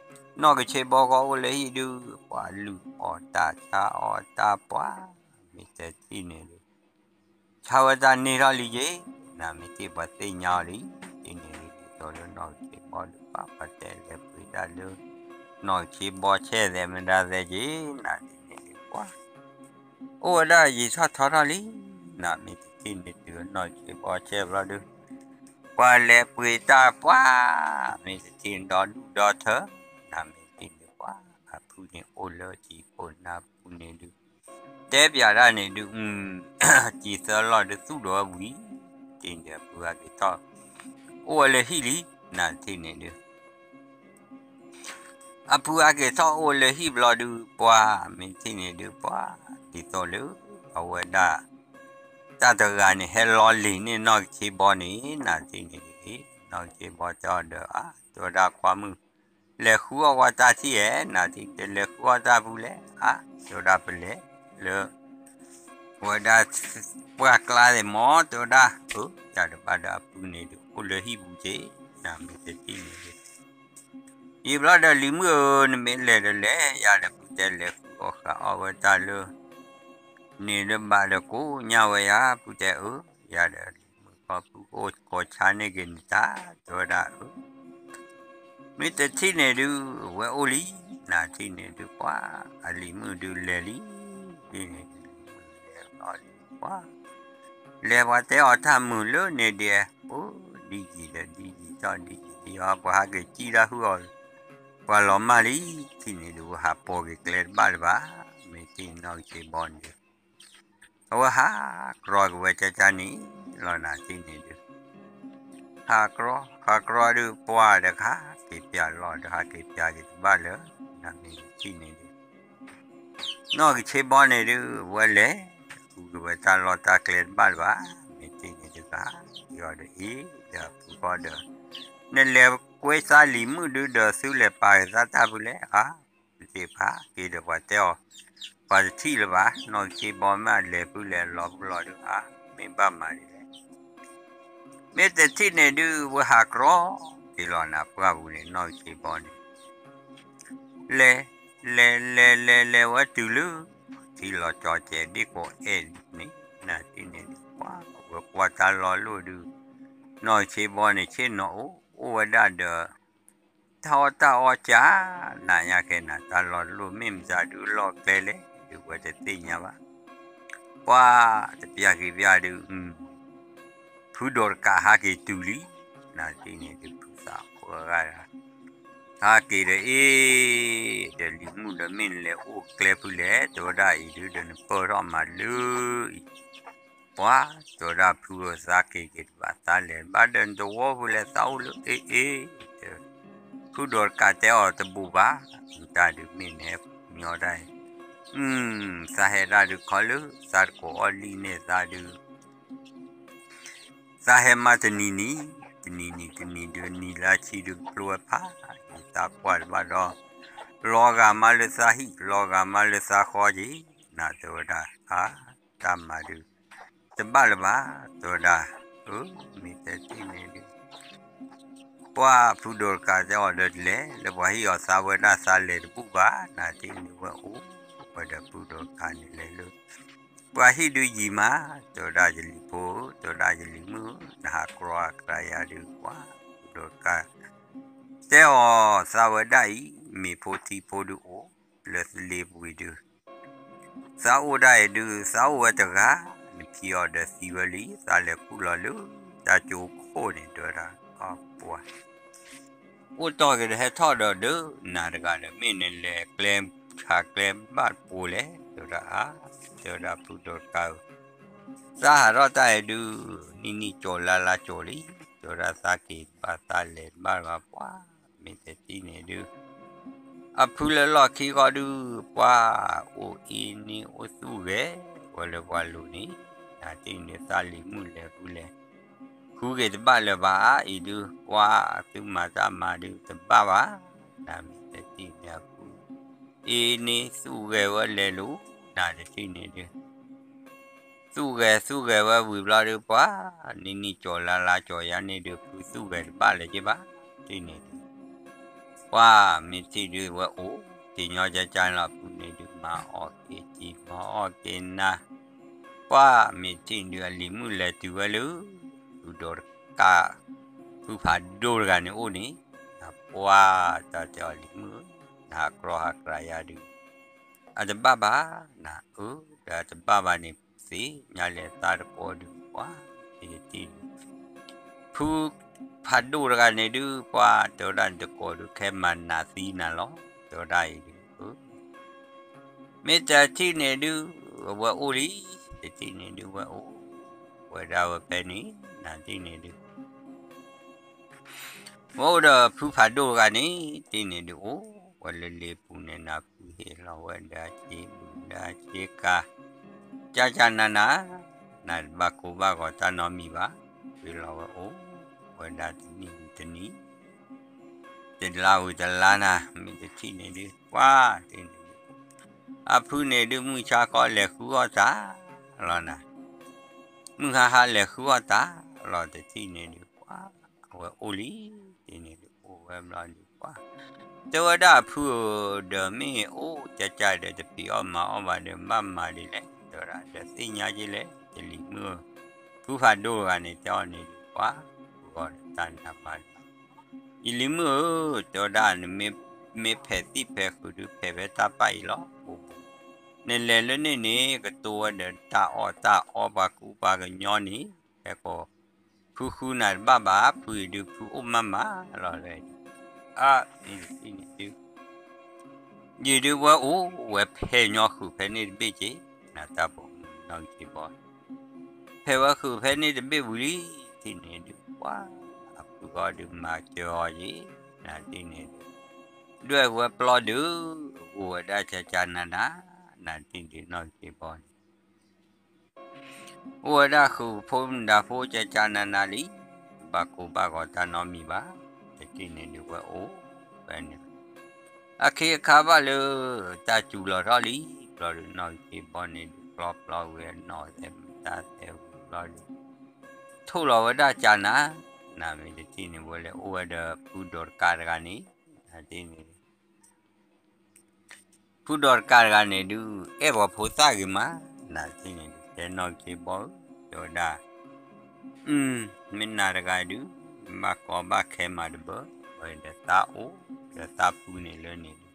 နီၢ်ကဆ့ဘီဃီအိၣ်လၢဟံၣ်ဒုး ပှၤလုၢ်အီၣ်တၢ်ဆါအီၣ်တၢ်ပှၤ, မ့ၢ်တဲတထံၣ်န့ၣ်ဒုး ဆါဝဲတၢ်န့ၢ်ထီၣ်လံက့ၤ, နၤမ့ၢ်တထံၣ်ပှၤသ့ၣ်ညါအီၤလံ, တထံၣ်န့ၣ်ဒုး ဒ်သိးလၢနီၢ်ကဆ့ဘီဒုး ပှၤပှၤတဲလဲၤပှ့ၤဒၣ်လၢ နီၢ်ကဆ့ဘီဆဲၣ်သဲးမတၤသဲးက့ၤ, နၤတထံၣ်န့ၣ်ဒုးပှၤ အိၣ်ဝဲဒၣ်ယံာ်ထီၣ်ထီထီၣ်လံ, နၤမ့ၢ်တထံၣ်န့ၣ်ဒုးနီၢ်ကဆ့ဘီဆဲၣ်ဘျီဒုး ပှၤလဲၤပှ့ၤတၢ်ပှၤ, မ့ၢ်တထံၣ်ဒီဒူၣ်ဒီထၢ, နၤမ့ၢ်တထံၣ်န့ၣ်ပှၤ အဖုန့ၣ်အိၣ်လၢစံာ်ခိၣ်နၢ်ပူၤန့ၣ်ဒုး တဲပၠးဒၣ်န့ၣ်ဒုး စံာ်သၢလီၢ်ဒုးသူၣ်ဒီးဝံၤ, တထံၣ်န့ၣ်ဒုးအဖုအက့ၤထီၣ် အိၣ်ဝဲလၢဟံၣ်လံ, နၤတထံၣ်န့ၣ်ဒုး အဖုအက့ၤထီၣ်အိၣ်လၢဟံၣ်ဘျီဒုး ပှၤမ့ၢ်တထံၣ်န့ၣ်ဒုးပှၤ ဒ်သိးလၢ အဝဲဒၣ် တၢ်တဂၤန့ၣ် ဟဲလီၤလံၤန့ၢ်နီၢ်ကဆ့ဘီန့ၣ် နၤတထံၣ်န့ၣ်ဒုး နီၢ်ကဆ့ဘီတဲအီၤဒီး အါ တဲဝဲဒၣ်ခွါမုၣ် လဲၤဃုအီၣ်ဝဲတၢ်ထံၣ်ဧါ, နၤတထံၣ်န့ၣ်ဒုး လဲၤဃုအီၣ်တၢ်ဖုလဲၣ်, အါ တဲဝဲဒၣ်ပလဲၤလၢ ဝဲဒၣ် ပှၢ်ကျါသ့ၣ်မး တဲဝဲဒၣ် အၢ ယၤဒီးဘၣ်ဒီးအဖုန့ၣ်ဒုး အိၣ်လၢဟံၣ်ပူၤက့ၤ, နၤမ့ၢ်တထံၣ်န့ၣ်ဒုး ယံာ်ဘျီဒီးလံၤမုၣ်ဧၢ နမ့ၢ်လဲၤဒီးလဲၤ ယၤဒီးဖုတဲလဲၤဃုအီၣ်ဃုအီၣ်ဝဲတၢ်လၢ န့ၣ်ဒီးဘၣ်ဒီးကိးညါဝဲယၤ ဖုတဲအၢ, ယၤဒီးလံၤမုၣ်ခီဖုအိၣ်ကိးဆါန့ၢ်က့ၤနတၢ် တဲဝဲဒၣ်အၢ မ့ၢ်တထံၣ်န့ၣ်ဒုး ဝဲအိၣ်လံ, နၤတထံၣ်န့ၣ်ဒုးပှၤ အလံၤမုၣ်ဒုးလဲၤလံ, တထံၣ်န့ၣ်ဒုး လဲၤလီၤလံပှၤ, လဲၤပှၤတဲအီၤတၢ်မုာ်လၢန့ၣ်ဒဲး, အိၣ်ဒ်ယံၤဒီးဒ်ယံၤ ထီၣ်ဒ်ယံၤဒ်အီၤ ပှၤဟးက့ၤစံၣ်တၢ်ဟုၣ်အီၤ, ပှၤလီၤမၢ်လံ, ထံၣ်န့ၣ်ဒုး ဝဲဟးပိာ်က့ၤကျဲတဘၣ်လၢၤဘၣ်, မ့ၢ်ထံၣ်နီၢ်ကဆ့ဘီန့ၣ်ဒုး အဝဲဟးကြီက့ၤဝဲကၠၢကၠၢန့ၣ်လီၤနၤ ထံၣ်န့ၣ်ဒုး ဟးကြီ ဟးကြီဒုး ပှၤဒီးကဟးက့ၤပျၢ်လီၢ်ဒီးဟးက့ၤပျၢ်က့ၤတဘၣ်လၢၤ, နမ့ၢ်ထံၣ်န့ၣ်ဒုး နီၢ်ကဆ့ဘီန့ၣ်ဒုး ဝဲလဲၤ ဃုက့ၤဝဲတၢ်လီၢ်တၢ်ကျဲတဘၣ်လၢၤဘၣ်, မ့ၢ်ထံၣ်န့ၣ်ဒုး ကဟးက့ၤအီၤဒီးအ့ၣ်ဒီးအဖုဃီဒီး နလဲၤကွဲသးလံၤမုၣ်ဒုးဒီးသုလဲၤပာ်က့ၤသးတၢ်ဖုလဲၣ်ဧါ, သ့ၣ်ဖးက့ၤဒီးပှၤတဲအီၤ, ပှၤတထံၣ်လၢၤဘၣ် နီၢ်ကဆ့ဘီမ့ၢ်အလဲၤဖုလဲၤလီၤဖုလီၤဒုးဧါ, မ့ၢ်ဘၣ်မၤဒ်လဲၣ် မ့ၢ်တထံၣ်န့ၣ်ဒုး ဝဲဟးကြီက့ၤလီၤနၤပှၢ်ပူၤန့ၣ် နီၢ်ကဆ့ဘီန့ၣ် လဲၤ လဲၤလဲၤလဲၤလဲၤဝဲတုၤလၢ ထံလီၤကၠီကဲၤဒ့ၣ်ကိးအဲၣ်န့ၣ် နၤထံၣ်န့ၣ်ဒုး ပှၤဝဲကွၢ်တၢ်လီၢ်လိၣ်ဒုး နီၢ်ကဆ့ဘီန့ၣ် ဆ့ၣ်နီၤအိၣ်အိၣ်ဝဲဒၣ်ဒီး တၢ်အီၣ်တၢ်အီကၢ် နၤညါခဲနၤ တၢ်လီၢ်လိၣ်မ့ၢ်မတၤဒုးလီၢ်ကျဲလဲၣ် ဒုးဝဲတသ့ၣ်ညါဘၣ် ပှၤတပျၢ်က့ၤပျၢ်ဒုး ဖုဒိးတကးဟးက့ၤတုၤလံ, နၤထံၣ်န့ၣ်ဒုး ဖုသးပှၢ်ဂၤဒီး ဟးက့ၤဒီးအ့ၣ် ဒီးလံၤမုၣ်ဒီးမ့ၢ်နလဲၤအိၣ်ကျဲဖုလဲၣ် တဲဝဲဒၣ်အံၤဒုး ဒီးနပၢၢ်ထီၣ်မၤလၢအံၤ ပှၤတဲဝဲဒၣ်ဖုဧၢ သးက့ၤက့ၤတဘၣ် သးလဲၤဘၣ်ဒီးနတဝီဖုလဲၣ် သးအိၣ်လၢအ့ၣ်အ့ၣ် ဖုဒိးတကးတဲအီၤတဘူၣ်ဘၣ်, တၢ်ဒုးမ့ၢ်နဟဲညီတၢ်အံၤ, သးဟဲဒၣ်ဒုးခီလၢ သးတကိးအီၣ်လံၣ်န့ၢ်သးဒုး သးဟဲမၤတနံၤနံၤ, တနံၤနံၤတနံၤဒုး နံၤလၢအဆံဒုးကဖျိဝဲဖး, ဒုးသးကွၢ်တဘၣ်ဒီး လီၤဂာ်မးလၢသးဟံၣ် လီၤဂာ်မးလၢသးဃီက့ၤ, နၤတဲဝဲဒၣ် အါ တၢ်မၤဒုး တဘၣ်လၢၤဘၣ်, တဲဝဲဒၣ်, အၢ မ့ၢ်တဲတ့ၢ်န့ၣ်ဒုး ပှၤဖုဒိးတကးတဲအီၤဒီးတလဲၤ လၢပှၤဟ့ၣ်အီၤသးဝဲဒၣ်သးလဲၤတဘူၣ်ဘၣ်, နၤတ့ၢ်န့ၣ်ဝဲအိၣ်ဝဲဒီးဖုဒိးတကးန့ၣ်လဲၤလၢ ပှၤဟံၣ်ဒုးယံၤမး, တဲဝဲဒၣ်ယလံၤဖိဧၢ, တဲဝဲဒၣ်ယလံၤမုၣ်ဧၢ, နဟးကြီအကြၤယၤဒုး ပှၤဖုဒိးတကး တဲအီၤသးဝဲဒၣ်အံၤ မ့ၤဖိထံဖိဒုးအိၣ် လၢသလ့ၤပူၤအံၤဒုး သးအိၣ်ဒၣ်အံၤဒုး သးအိၣ်ဝဲတဂၤ, နဖံးအီၤဒီးသံဝဲလံ, သးလဲၤခူၣ်လီၤလၢ တၢ်ကၠိခိၣ်န့ၣ် တဲဝဲဒၣ်, ပှၤ အိၣ်တီၢ်က့ၤဒီးဟဲထီၣ်ဒီးဒုး နၤတဂၤဒီး မ့ၢ်နလဲၤကျဲ ဟးကျဲဘၣ်တပိၤလဲၣ်, တဲဝဲဒၣ်အါ, တဲဝဲဒၣ်ဖုဒိးတကးဧၢ, သးဟးထီၣ်တၢ်အံၤဒုး နံၣ်နံၣ်ကၠီၤလါလါကၠီၤလံ, တဲဝဲဒၣ်သးက့ၤဘၣ်သးလဲၤဘၣ်တဂၤပှၤ, မ့ၢ်တဲတ့ၢ်န့ၣ်ဒုး အဖုလၢလီၢ်ခံဃီဒုး ပှၤအိၣ်အ့န့ၣ်အိၣ်သူၣ်ဂဲၤဝဲလၢပှၤလိၤန့ၣ်, နၤတ့ၢ်န့ၣ်သးလံၤမုၣ်လဲၤဖုလဲၤ ဃုက့ၤတဘၣ်လၢၤဘၣ်အံၤဒုး ပှၤသုမၤတၢ်မၤဒုးတဘၣ်ဘၣ်, နၤမ့ၢ်တဲတ့ၢ်န့ၣ်အဖု အ့န့ၣ်သူၣ်ဂဲၤဝဲလဲၤလိၤ, နၤတထံၣ်န့ၣ်ဒုး သူၣ်ဂဲၤသူၣ်ဂဲၤဝဲဝံၤဘျီဒုး ပှၤ နံၣ်နံၣ်ကၠီၤလါလါကၠီၤယါန့ၣ်ဒုး ဖုသူၣ်ဂဲၤတဘၣ်လၢၤက့ၤဘၣ်, တထံၣ်န့ၣ်ဒုး ပှၤမ့ၢ်ထံၣ်ဒုးဝဲအိၣ် က့ၤညီကကၢလီၤ ဖုန့ၣ်ဒုး မၤအီၣ်က့ၤကံ မၤအီၣ်က့ၤနၤ, ပှၤမ့ၢ်ထံၣ်ဒုး အလံၤမုၣ်လဲၤတုၤဝဲလၢ ဖုဒိးတကး ဖုဖးဒိၣ်တဂၤန့ၣ်အိၣ်န့ၣ်, နၤပှၤတၢ်တဲအီၤလံၤမုၣ်ဧၢ, နဟးကြီဟးကြၤယၤဒုး အတဘၣ်ဘၣ်, နၤအၢ ဒီးအတဘၣ်ဘၣ်န့ၣ် သ့ၣ်ညါလဲၣ်သးတကိးဒုး ပှၤမ့ၢ်တထံၣ်ဒုး ဖုဖးဒိၣ်တဂၤန့ၣ်ဒုး ပှၤတဲဝဲဒၣ်န့ၣ်တကိးဒုး ခဲမၤနးသံနၤလီၤ, တဲဝဲဒၣ်အံၤဒုး မ့ၢ်တထံၣ်န့ၣ်ဒုး အဝဲအိၣ်လံ, တထံၣ်န့ၣ်ဒုးဝဲအိၣ်, ဝဲဒၣ်ဝဲဖဲန့ၣ် နၤတထံၣ်န့ၣ်ဒုး ဝဲအိၣ်ဒီးဖုဖးဒိၣ်တဂၤန့ၣ် တထံၣ်န့ၣ်ဒုးအိၣ်ဝဲလၢလ့ပူၤန့ၣ် နၤဖုဟ့ၣ်လီၤဝဲဒီးအစ့ဘူးဒီးအစ့ကၤ ကၢ်ကၢ်နၤနၤ, နၤတဘၣ်ကိၢ်ဘၣ်ဂီၤတၢ်နီတမံၤဘၣ်, ဃ့လီၤဝဲအိၣ်ဝဲဒၣ်တနံၣ်တနံၣ် တလါဝံၤတလါနၤ မ့ၢ်တထံၣ်န့ၣ်ဒုး ပှၤတထံၣ်န့ၣ်ဒုး အဖုန့ၣ်ဒုး မုၢ်ဆါခီလဲၤဃုအီၣ်တၢ်လီၤနၤ, မုၢ်ဟါဟါလဲၤဃုအီၣ်တၢ်လီၤ တထံၣ်န့ၣ်ဒုး ပှၤအဝဲအိၣ်လံ, တထံၣ်န့ၣ်ဒုး အိၣ်ဝဲဘျီဒုး ပှၤ တဲဝဲဒၣ်အဖုဧၢ, ဒီးမ့ၢ်အိၣ်ကၢ်ကၢ်ဒီးတဖံးအီၣ်မၤအီၣ်ဘၣ်ဒီး ဘၣ်မၤဒ်လဲၣ်, တဲဝဲဒၣ်ဒီးသ့ၣ်ညါက့ၤလဲၣ်, ယလံၤမုၣ်ဧၢ, ဖုဖးဒိၣ်တဂၤန့ၣ် တဲအီၤန့ၣ်ဒုး ပှၤ ဃုအီၣ်ဒီးတၢ်နးမး ယလံၤမုၣ်ဧၢ, တဲဝဲဒၣ် နမ့ၢ်ဖဲးသံၣ်ဖဲးဃုာ်ဒုး ဖဲးဖဲတၢ်ပာ်အံၤလီၤ, အိၣ်ဘူး, နလဲၤလၢန့ၣ်န့ၣ် ကတိၤဝဲဒီးတၢ်အီၣ်တၢ်အီပှၤကူပှၤကညီန့ၣ်, ဟဲကိး, ဖုဃုနၤတဘၣ်ဘၣ်, ဖုအံၤဒုးဖုအိၣ်မးမးလီၤလၢ, အ, န့ၣ်ဒုး ယံၤဒုးဝဲအိၣ်ဝဲဖဲညီဃုာ်ဖဲန့ၣ်တဘ့ၣ်က့ၤ, နတၢ်ပိာ်မုၣ်နီၢ်က့ၤဘီ ဖဲဝဲဃုာ်ဖဲန့ၣ်တဘ့ၣ်ဝံၤလံ, ထံၣ်န့ၣ်ဒုး ပှၤအဖုဂီၢ်ဒုးမၤစၢၤအီၤယ့ၤ, နထံၣ်န့ၣ်ဒုး ဒွဲၣ်ဝဲပျီဒုး, အိၣ်ဝဲဒၣ်ကကနၤနၤ, နထံၣ်ဒုးနီၢ်က့ၤဘီန့ၣ် အိၣ်ဝဲဒၣ်ဃုာ်ဖိမုၣ်ဒါဖိကကနၤနၤလံ, ဘၣ်ကိၢ်ဘၣ်ဂီၤတၢ်နီတမံၤဘၣ်, တထံၣ်န့ၣ်ဒုးဝဲအိၣ်ဖဲန့ၣ် အခ့အခါဘၣ်လၢ တၢ်စူၤလီၤထီၣ်လံ, ဘျီဒုးနီၢ်က့ၤဘီန့ၣ်ဒုး ပျီပျီဝံၤအနီၢ်သဲးမုၢ်တၢ်သဲးဝံၤဘျီဒုး ထိၣ်လီၤဝဲဒၣ်ကနၤ, နမ့ၢ်တထံၣ်န့ၣ်ဝဲလဲၤအိၣ်ဝဲဒီးဖုဒိးတကးတဂၤန့ၣ်, နထံၣ်န့ၣ် ဖုဒိးတကးတဂၤန့ၣ်ဒုး အဲၣ်ပှၤဖိသၣ်ဂ့ၤမး, နထံၣ်န့ၣ်ဒုး တဲနီၢ်က့ၤဘီဧၢ, တဲဝဲဒၣ် မ့ၢ်နၤတဂၤဒုး ဘၣ်ကီဘၣ်ခဲမးတဘၣ်, ဝဲဒီးသးအိၣ်ဒီးသးဖုန့ၣ်လၢန့ၣ်ဒုး,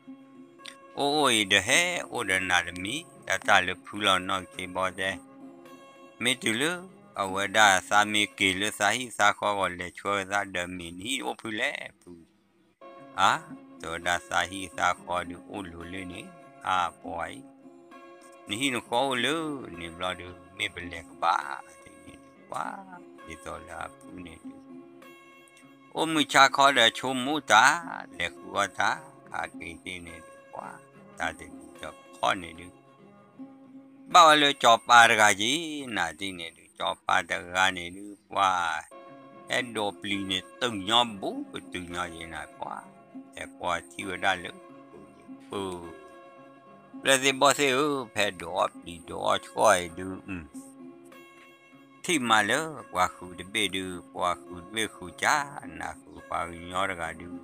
အိၣ်အိၣ်အံၤဒီးဟဲအိၣ်ဒီးနၤတမံၤ, တၢ်တၢ်လၢဖုလီၤနီၢ်က့ၤဘီတဲ, မ့ၢ်တုၤလၢအဝဲဒၣ်သးမ့ၢ်က့ၤလၢသးဟံၣ်သးဃီဂီၢ်လဲၤဆှၢသးဒီးမ့ၢ်နဟံၣ်အိၣ်ဖုလဲၣ်ဖု အါ, တဲဝဲဒၣ်သးဟံၣ်သးဃီဒုးအိၣ်လိၤလၢန့ၣ်, အါပှၤအံၤ, နဟံၣ်နဃီအိၣ်လၢန့ၣ်ဘျီဒုး မ့ၢ်ပလဲၤကဘၣ်, တန့ၣ်ဒုး ပှၤ, ဒ်သိးလၢအဖုန့ၣ်ဒုး အိၣ်မုာ်ဆါခီဒီးဆိကမိၣ်တၢ်, လဲၤဃုအီၣ်တၢ်, ဟးက့ၤတ့ၢ်န့ၣ်ဒုး ပှၤ, တၢ်တနံၤတခီန့ၣ်ဒုး ဘၣ်ဝဲလၢစီၤပၤတဂၤက့ၤ, နထံၣ်န့ၣ်ဒုး စီၤပၤတဂၤန့ၣ်ဒုး ပှၤ, ဟဲဒိးပျံၤန့ၣ် တုၤညီဘူးကတုၤညီက့ၤနၤ ပှၤ, ဟဲကွၢ်ထံၣ်ဝဲဒၣ်လၢ ပူၤ, လၢသ့ၣ်ဘီၣ်သ့ၣ်ဧၢ, ဖဲဒိးအီၣ်ပျံၤဒိးအီၣ်ဆှီၣ်အံၤဒုး ထံၣ်မးလၢပှၤဃုာ်တဘ့ၣ်ဒုး ပှၤဃုာ်တဘ့ၣ်ဃုာ်ကနၤဃုာ်ပှၤကညီတဂၤဒုး,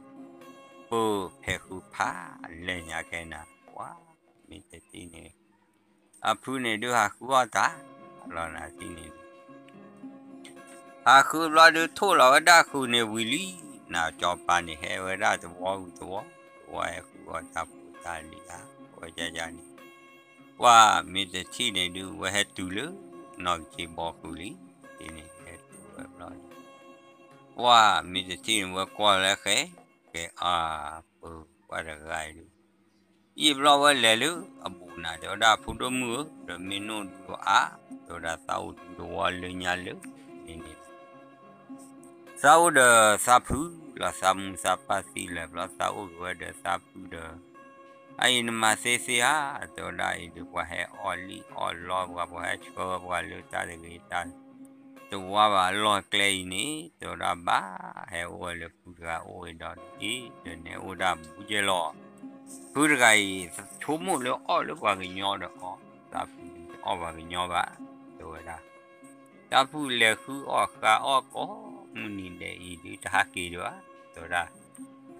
ပၢဖဲဃုဖးလဲၢ်ညါခဲနၤ ပှၤ, မ့ၢ်တထံၣ်န့ၣ် အဖုန့ၣ်ဒုးဟးဃုအီၣ်တၢ်, လီၤနၤထံၣ်န့ၣ်ဒုး ဟးဃုဘျီဒုးထိၣ်လီၤဝဲဒၣ်ဃုာ်န့ၣ်ဝံၤလံ, နစီၤပၤန့ၣ်ဟဲဝဲဒၣ်သဝီဝံၤသဝီ, သဝီဟဲဃုအီၣ်တၢ်ဖိတၢ်လံၤဧါ, အဝဲဒ်န့ၣ် ပှၤမ့ၢ်တထံၣ်န့ၣ်ဒုး ဝဲဟဲတုၤလၢ နီၢ်က့ၤဘီဃုာ်လံ, တထံၣ်န့ၣ်ဟဲတုၤဝဲဘျီဒုး ပှၤမ့ၢ်တထံၣ်န့ၣ် ဝဲကွၢ်လၢဃဲ, ကဲအါ, ပၢၤကွၢ်တဂၤအံၤဒုး ယံာ်ဘျီဝဲလဲၤလၢအဘူးနၤ တဲဝဲဒၣ် ဖုဒိၣ်မုၣ်ဧၢ, ဒီးမ့ၢ်နအိၣ်ဒုးဒီးအါ, တဲဝဲဒၣ် သးအိၣ်ဒုးတဝီလၢညါလၢန့ၣ်န့ၣ် သးအိၣ်ဒီးသးဖုလီၤ, သးမူသးပၢ်သံလၢာ်ဘျီ သးအိၣ်က့ၤဝဲဒီးသးဖုဒီး အအံၤနမၤသ့သ့ဧါ, တဲဝဲဒၣ်အံၤဒုး ပှၤဟဲအီၣ်လံၣ်အီၣ်လီပှၤ, ပှၤဟဲဆှၢပှၤလၢတၢ်တဂ့ၤတၢ်တဝါဘၣ်အလီၢ်ကျဲအံၤန့ၣ်, တဲဝဲဒၣ် ဘၣ်ဟဲအိၣ်ဝဲလၢဖုတဂၤအိၣ်ဝဲဒီး အ့ၣ် ဒီးနဲအိၣ်ဒၣ်ဘူးကဲလီၤ. ဖုတဂၤအံၤ ဆိကမိၣ်လၢအီၣ်လၢပှၤကညီဒီးအီၣ်, သးဖုတအီၣ်ပှၤကညီဘၣ်, တဲဝဲဒၣ် တၢ်ဖုလဲၤဃုအီၣ်ဃုအီၣ်ကိးမုၢ်နံၤဒဲးအံၤဒုး တဟးက့ၤဒံးဘၣ်, တဲဝဲဒၣ်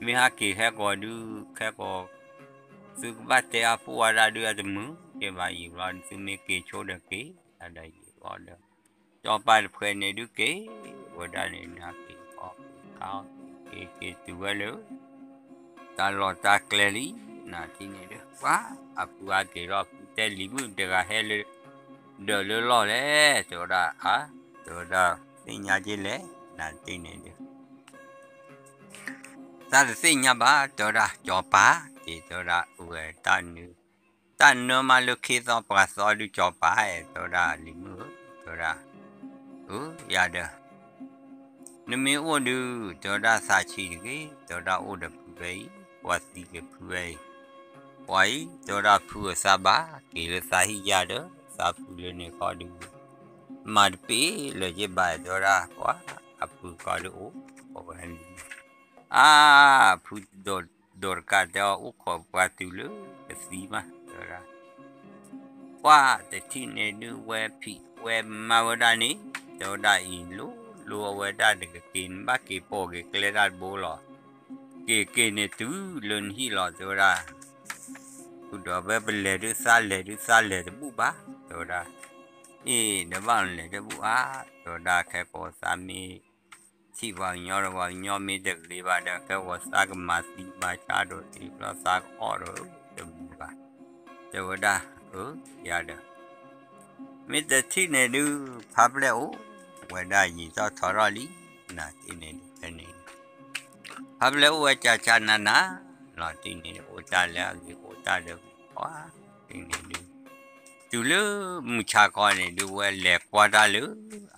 မ့ၢ်ဟးက့ၤခဲကိးဒုး ခဲကိး သုကဘၣ်တဲအါဖှိၣ်ဝဲဒၣ်ဒုးအတမုာ်က့ၤဘၣ်, ယံာ်ဘျီဒုး သုမ့ၢ်က့ၤဆိဒီးက့ၤ, ဒီးယံာ်ဘျီဒီး စီၤပၤတဖှဲးန့ၣ်ဒုးက့ၤဝဲဒၣ်န့ၣ် နဟးက့ၤအီၣ်က့ၤခါအီၣ်က့ၤက့ၤတုၤဝဲလၢ တၢ်လီၢ်တၢ်ကျဲလံ, နထံၣ်န့ၣ်ဒုး ပှၤအဖုဟးက့ၤဒီး ဖုတဲလံၤမုၣ်တဂၤဟဲလၢ ဒၢးလၢလီၢ်လဲၣ်, တဲဝဲဒၣ်အါ, တဲဝဲဒၣ် သ့ၣ်ညါက့ၤလဲၣ်, နထံၣ်န့ၣ်ဒုး တၢ်တသ့ၣ်ညါဘၣ်, တဲဝဲဒၣ် စီၤပၤက့ၤ, တဲဝဲဒၣ် အဝဲတၢ်နၢ တၢ်နၢမးလၢခ့သီပှၤသီဒုး စီၤပၤအဲၣ်, တဲဝဲဒၣ် လံၤမုၣ်ဧၢ, တဲဝဲဒၣ် အၢ ယၤဒီး နမ့ၢ်အိၣ်ဒုး တဲဝဲဒၣ် သးဆံးတဂ့ၤ, တဲဝဲဒၣ်အိၣ်ဒီးဖုဝဲအံၤ, ပှၤသံက့ၤဖုဝဲအံၤ, ပှၤအံၤ တဲဝဲဒၣ် ဖုအသးဘၣ်က့ၤလၢသးဟံၣ်ယၤဒီး သးဖုလၢန့ၣ်ဃီဒုး မၤတပ့ၢ်လၢၤက့ၤဘၣ်, တဲဝဲဒၣ် ပှၤအဖုကီဒုးအိၣ် အဝဲန့ၣ် အါ ဖုဒိးတကးတဲအီၤ အိၣ်ခိးပှၤတုၤလၢကသံမး တဲဝဲဒၣ် ပှၤတထံၣ်န့ၣ်ဒုး ဝဲဖံးဝဲမၤဝဲဒၣ်န့ၣ်, တဲဝဲဒၣ်အံၤ လိၤလိၤအဝဲဒၣ်တက့ၤ နဘၣ်က့ၤပိာ်က့ၤကျဲဒၣ်တဘိလီၤ. က့ၤက့ၤန့ၣ်တုၤလၢနဟံၣ်လီၤ တဲဝဲဒၣ်. ဃုာ်ဒီးဝဲပလဲၤဒုးသးလဲၤဒုးသးလဲၤတဘူၣ်ဘၣ် တဲဝဲဒၣ်. အ့ၣ် ဒီးဘၣ်လဲၤတဘူၣ်ဧါ တဲဝဲဒၣ် ခဲကိးသးမ့ၢ် ထံၣ်ပှၤကညီဒီးပှၤကညီမ့ၢ်တဂ့ၤဘၣ်ဒီး ခဲကိးသးကမၤသံမၤဆါဒီးတဘျီသးကအီၣ်ဒီးတဘူၣ်ဘၣ် တဲဝဲဒၣ်. ယၤဒီး မ့ၢ်တထံၣ်န့ၣ်ဒုး ဖးပျဲၢ်အိၣ်ဝဲဒၣ်ယံာ်ထီၣ်ထီထီၣ်လံ, နၤတထံၣ်န့ၣ်ဒုးဖဲန့ၣ် ဖးပျဲၢ်အိၣ်ဝဲကၢ်ကၢ်နးနး, လီၤတထံၣ်န့ၣ် အိၣ်တၢ်လၢအဂ့ၤအိၣ်တၢ်လၢအဂ့ၤ, ပှၤတထံၣ်န့ၣ်ဒုး တုၤလၢမုၢ်ဆါခီန့ၣ်ဒုး ဝဲလဲၤကွၢ်တၢ်လၢ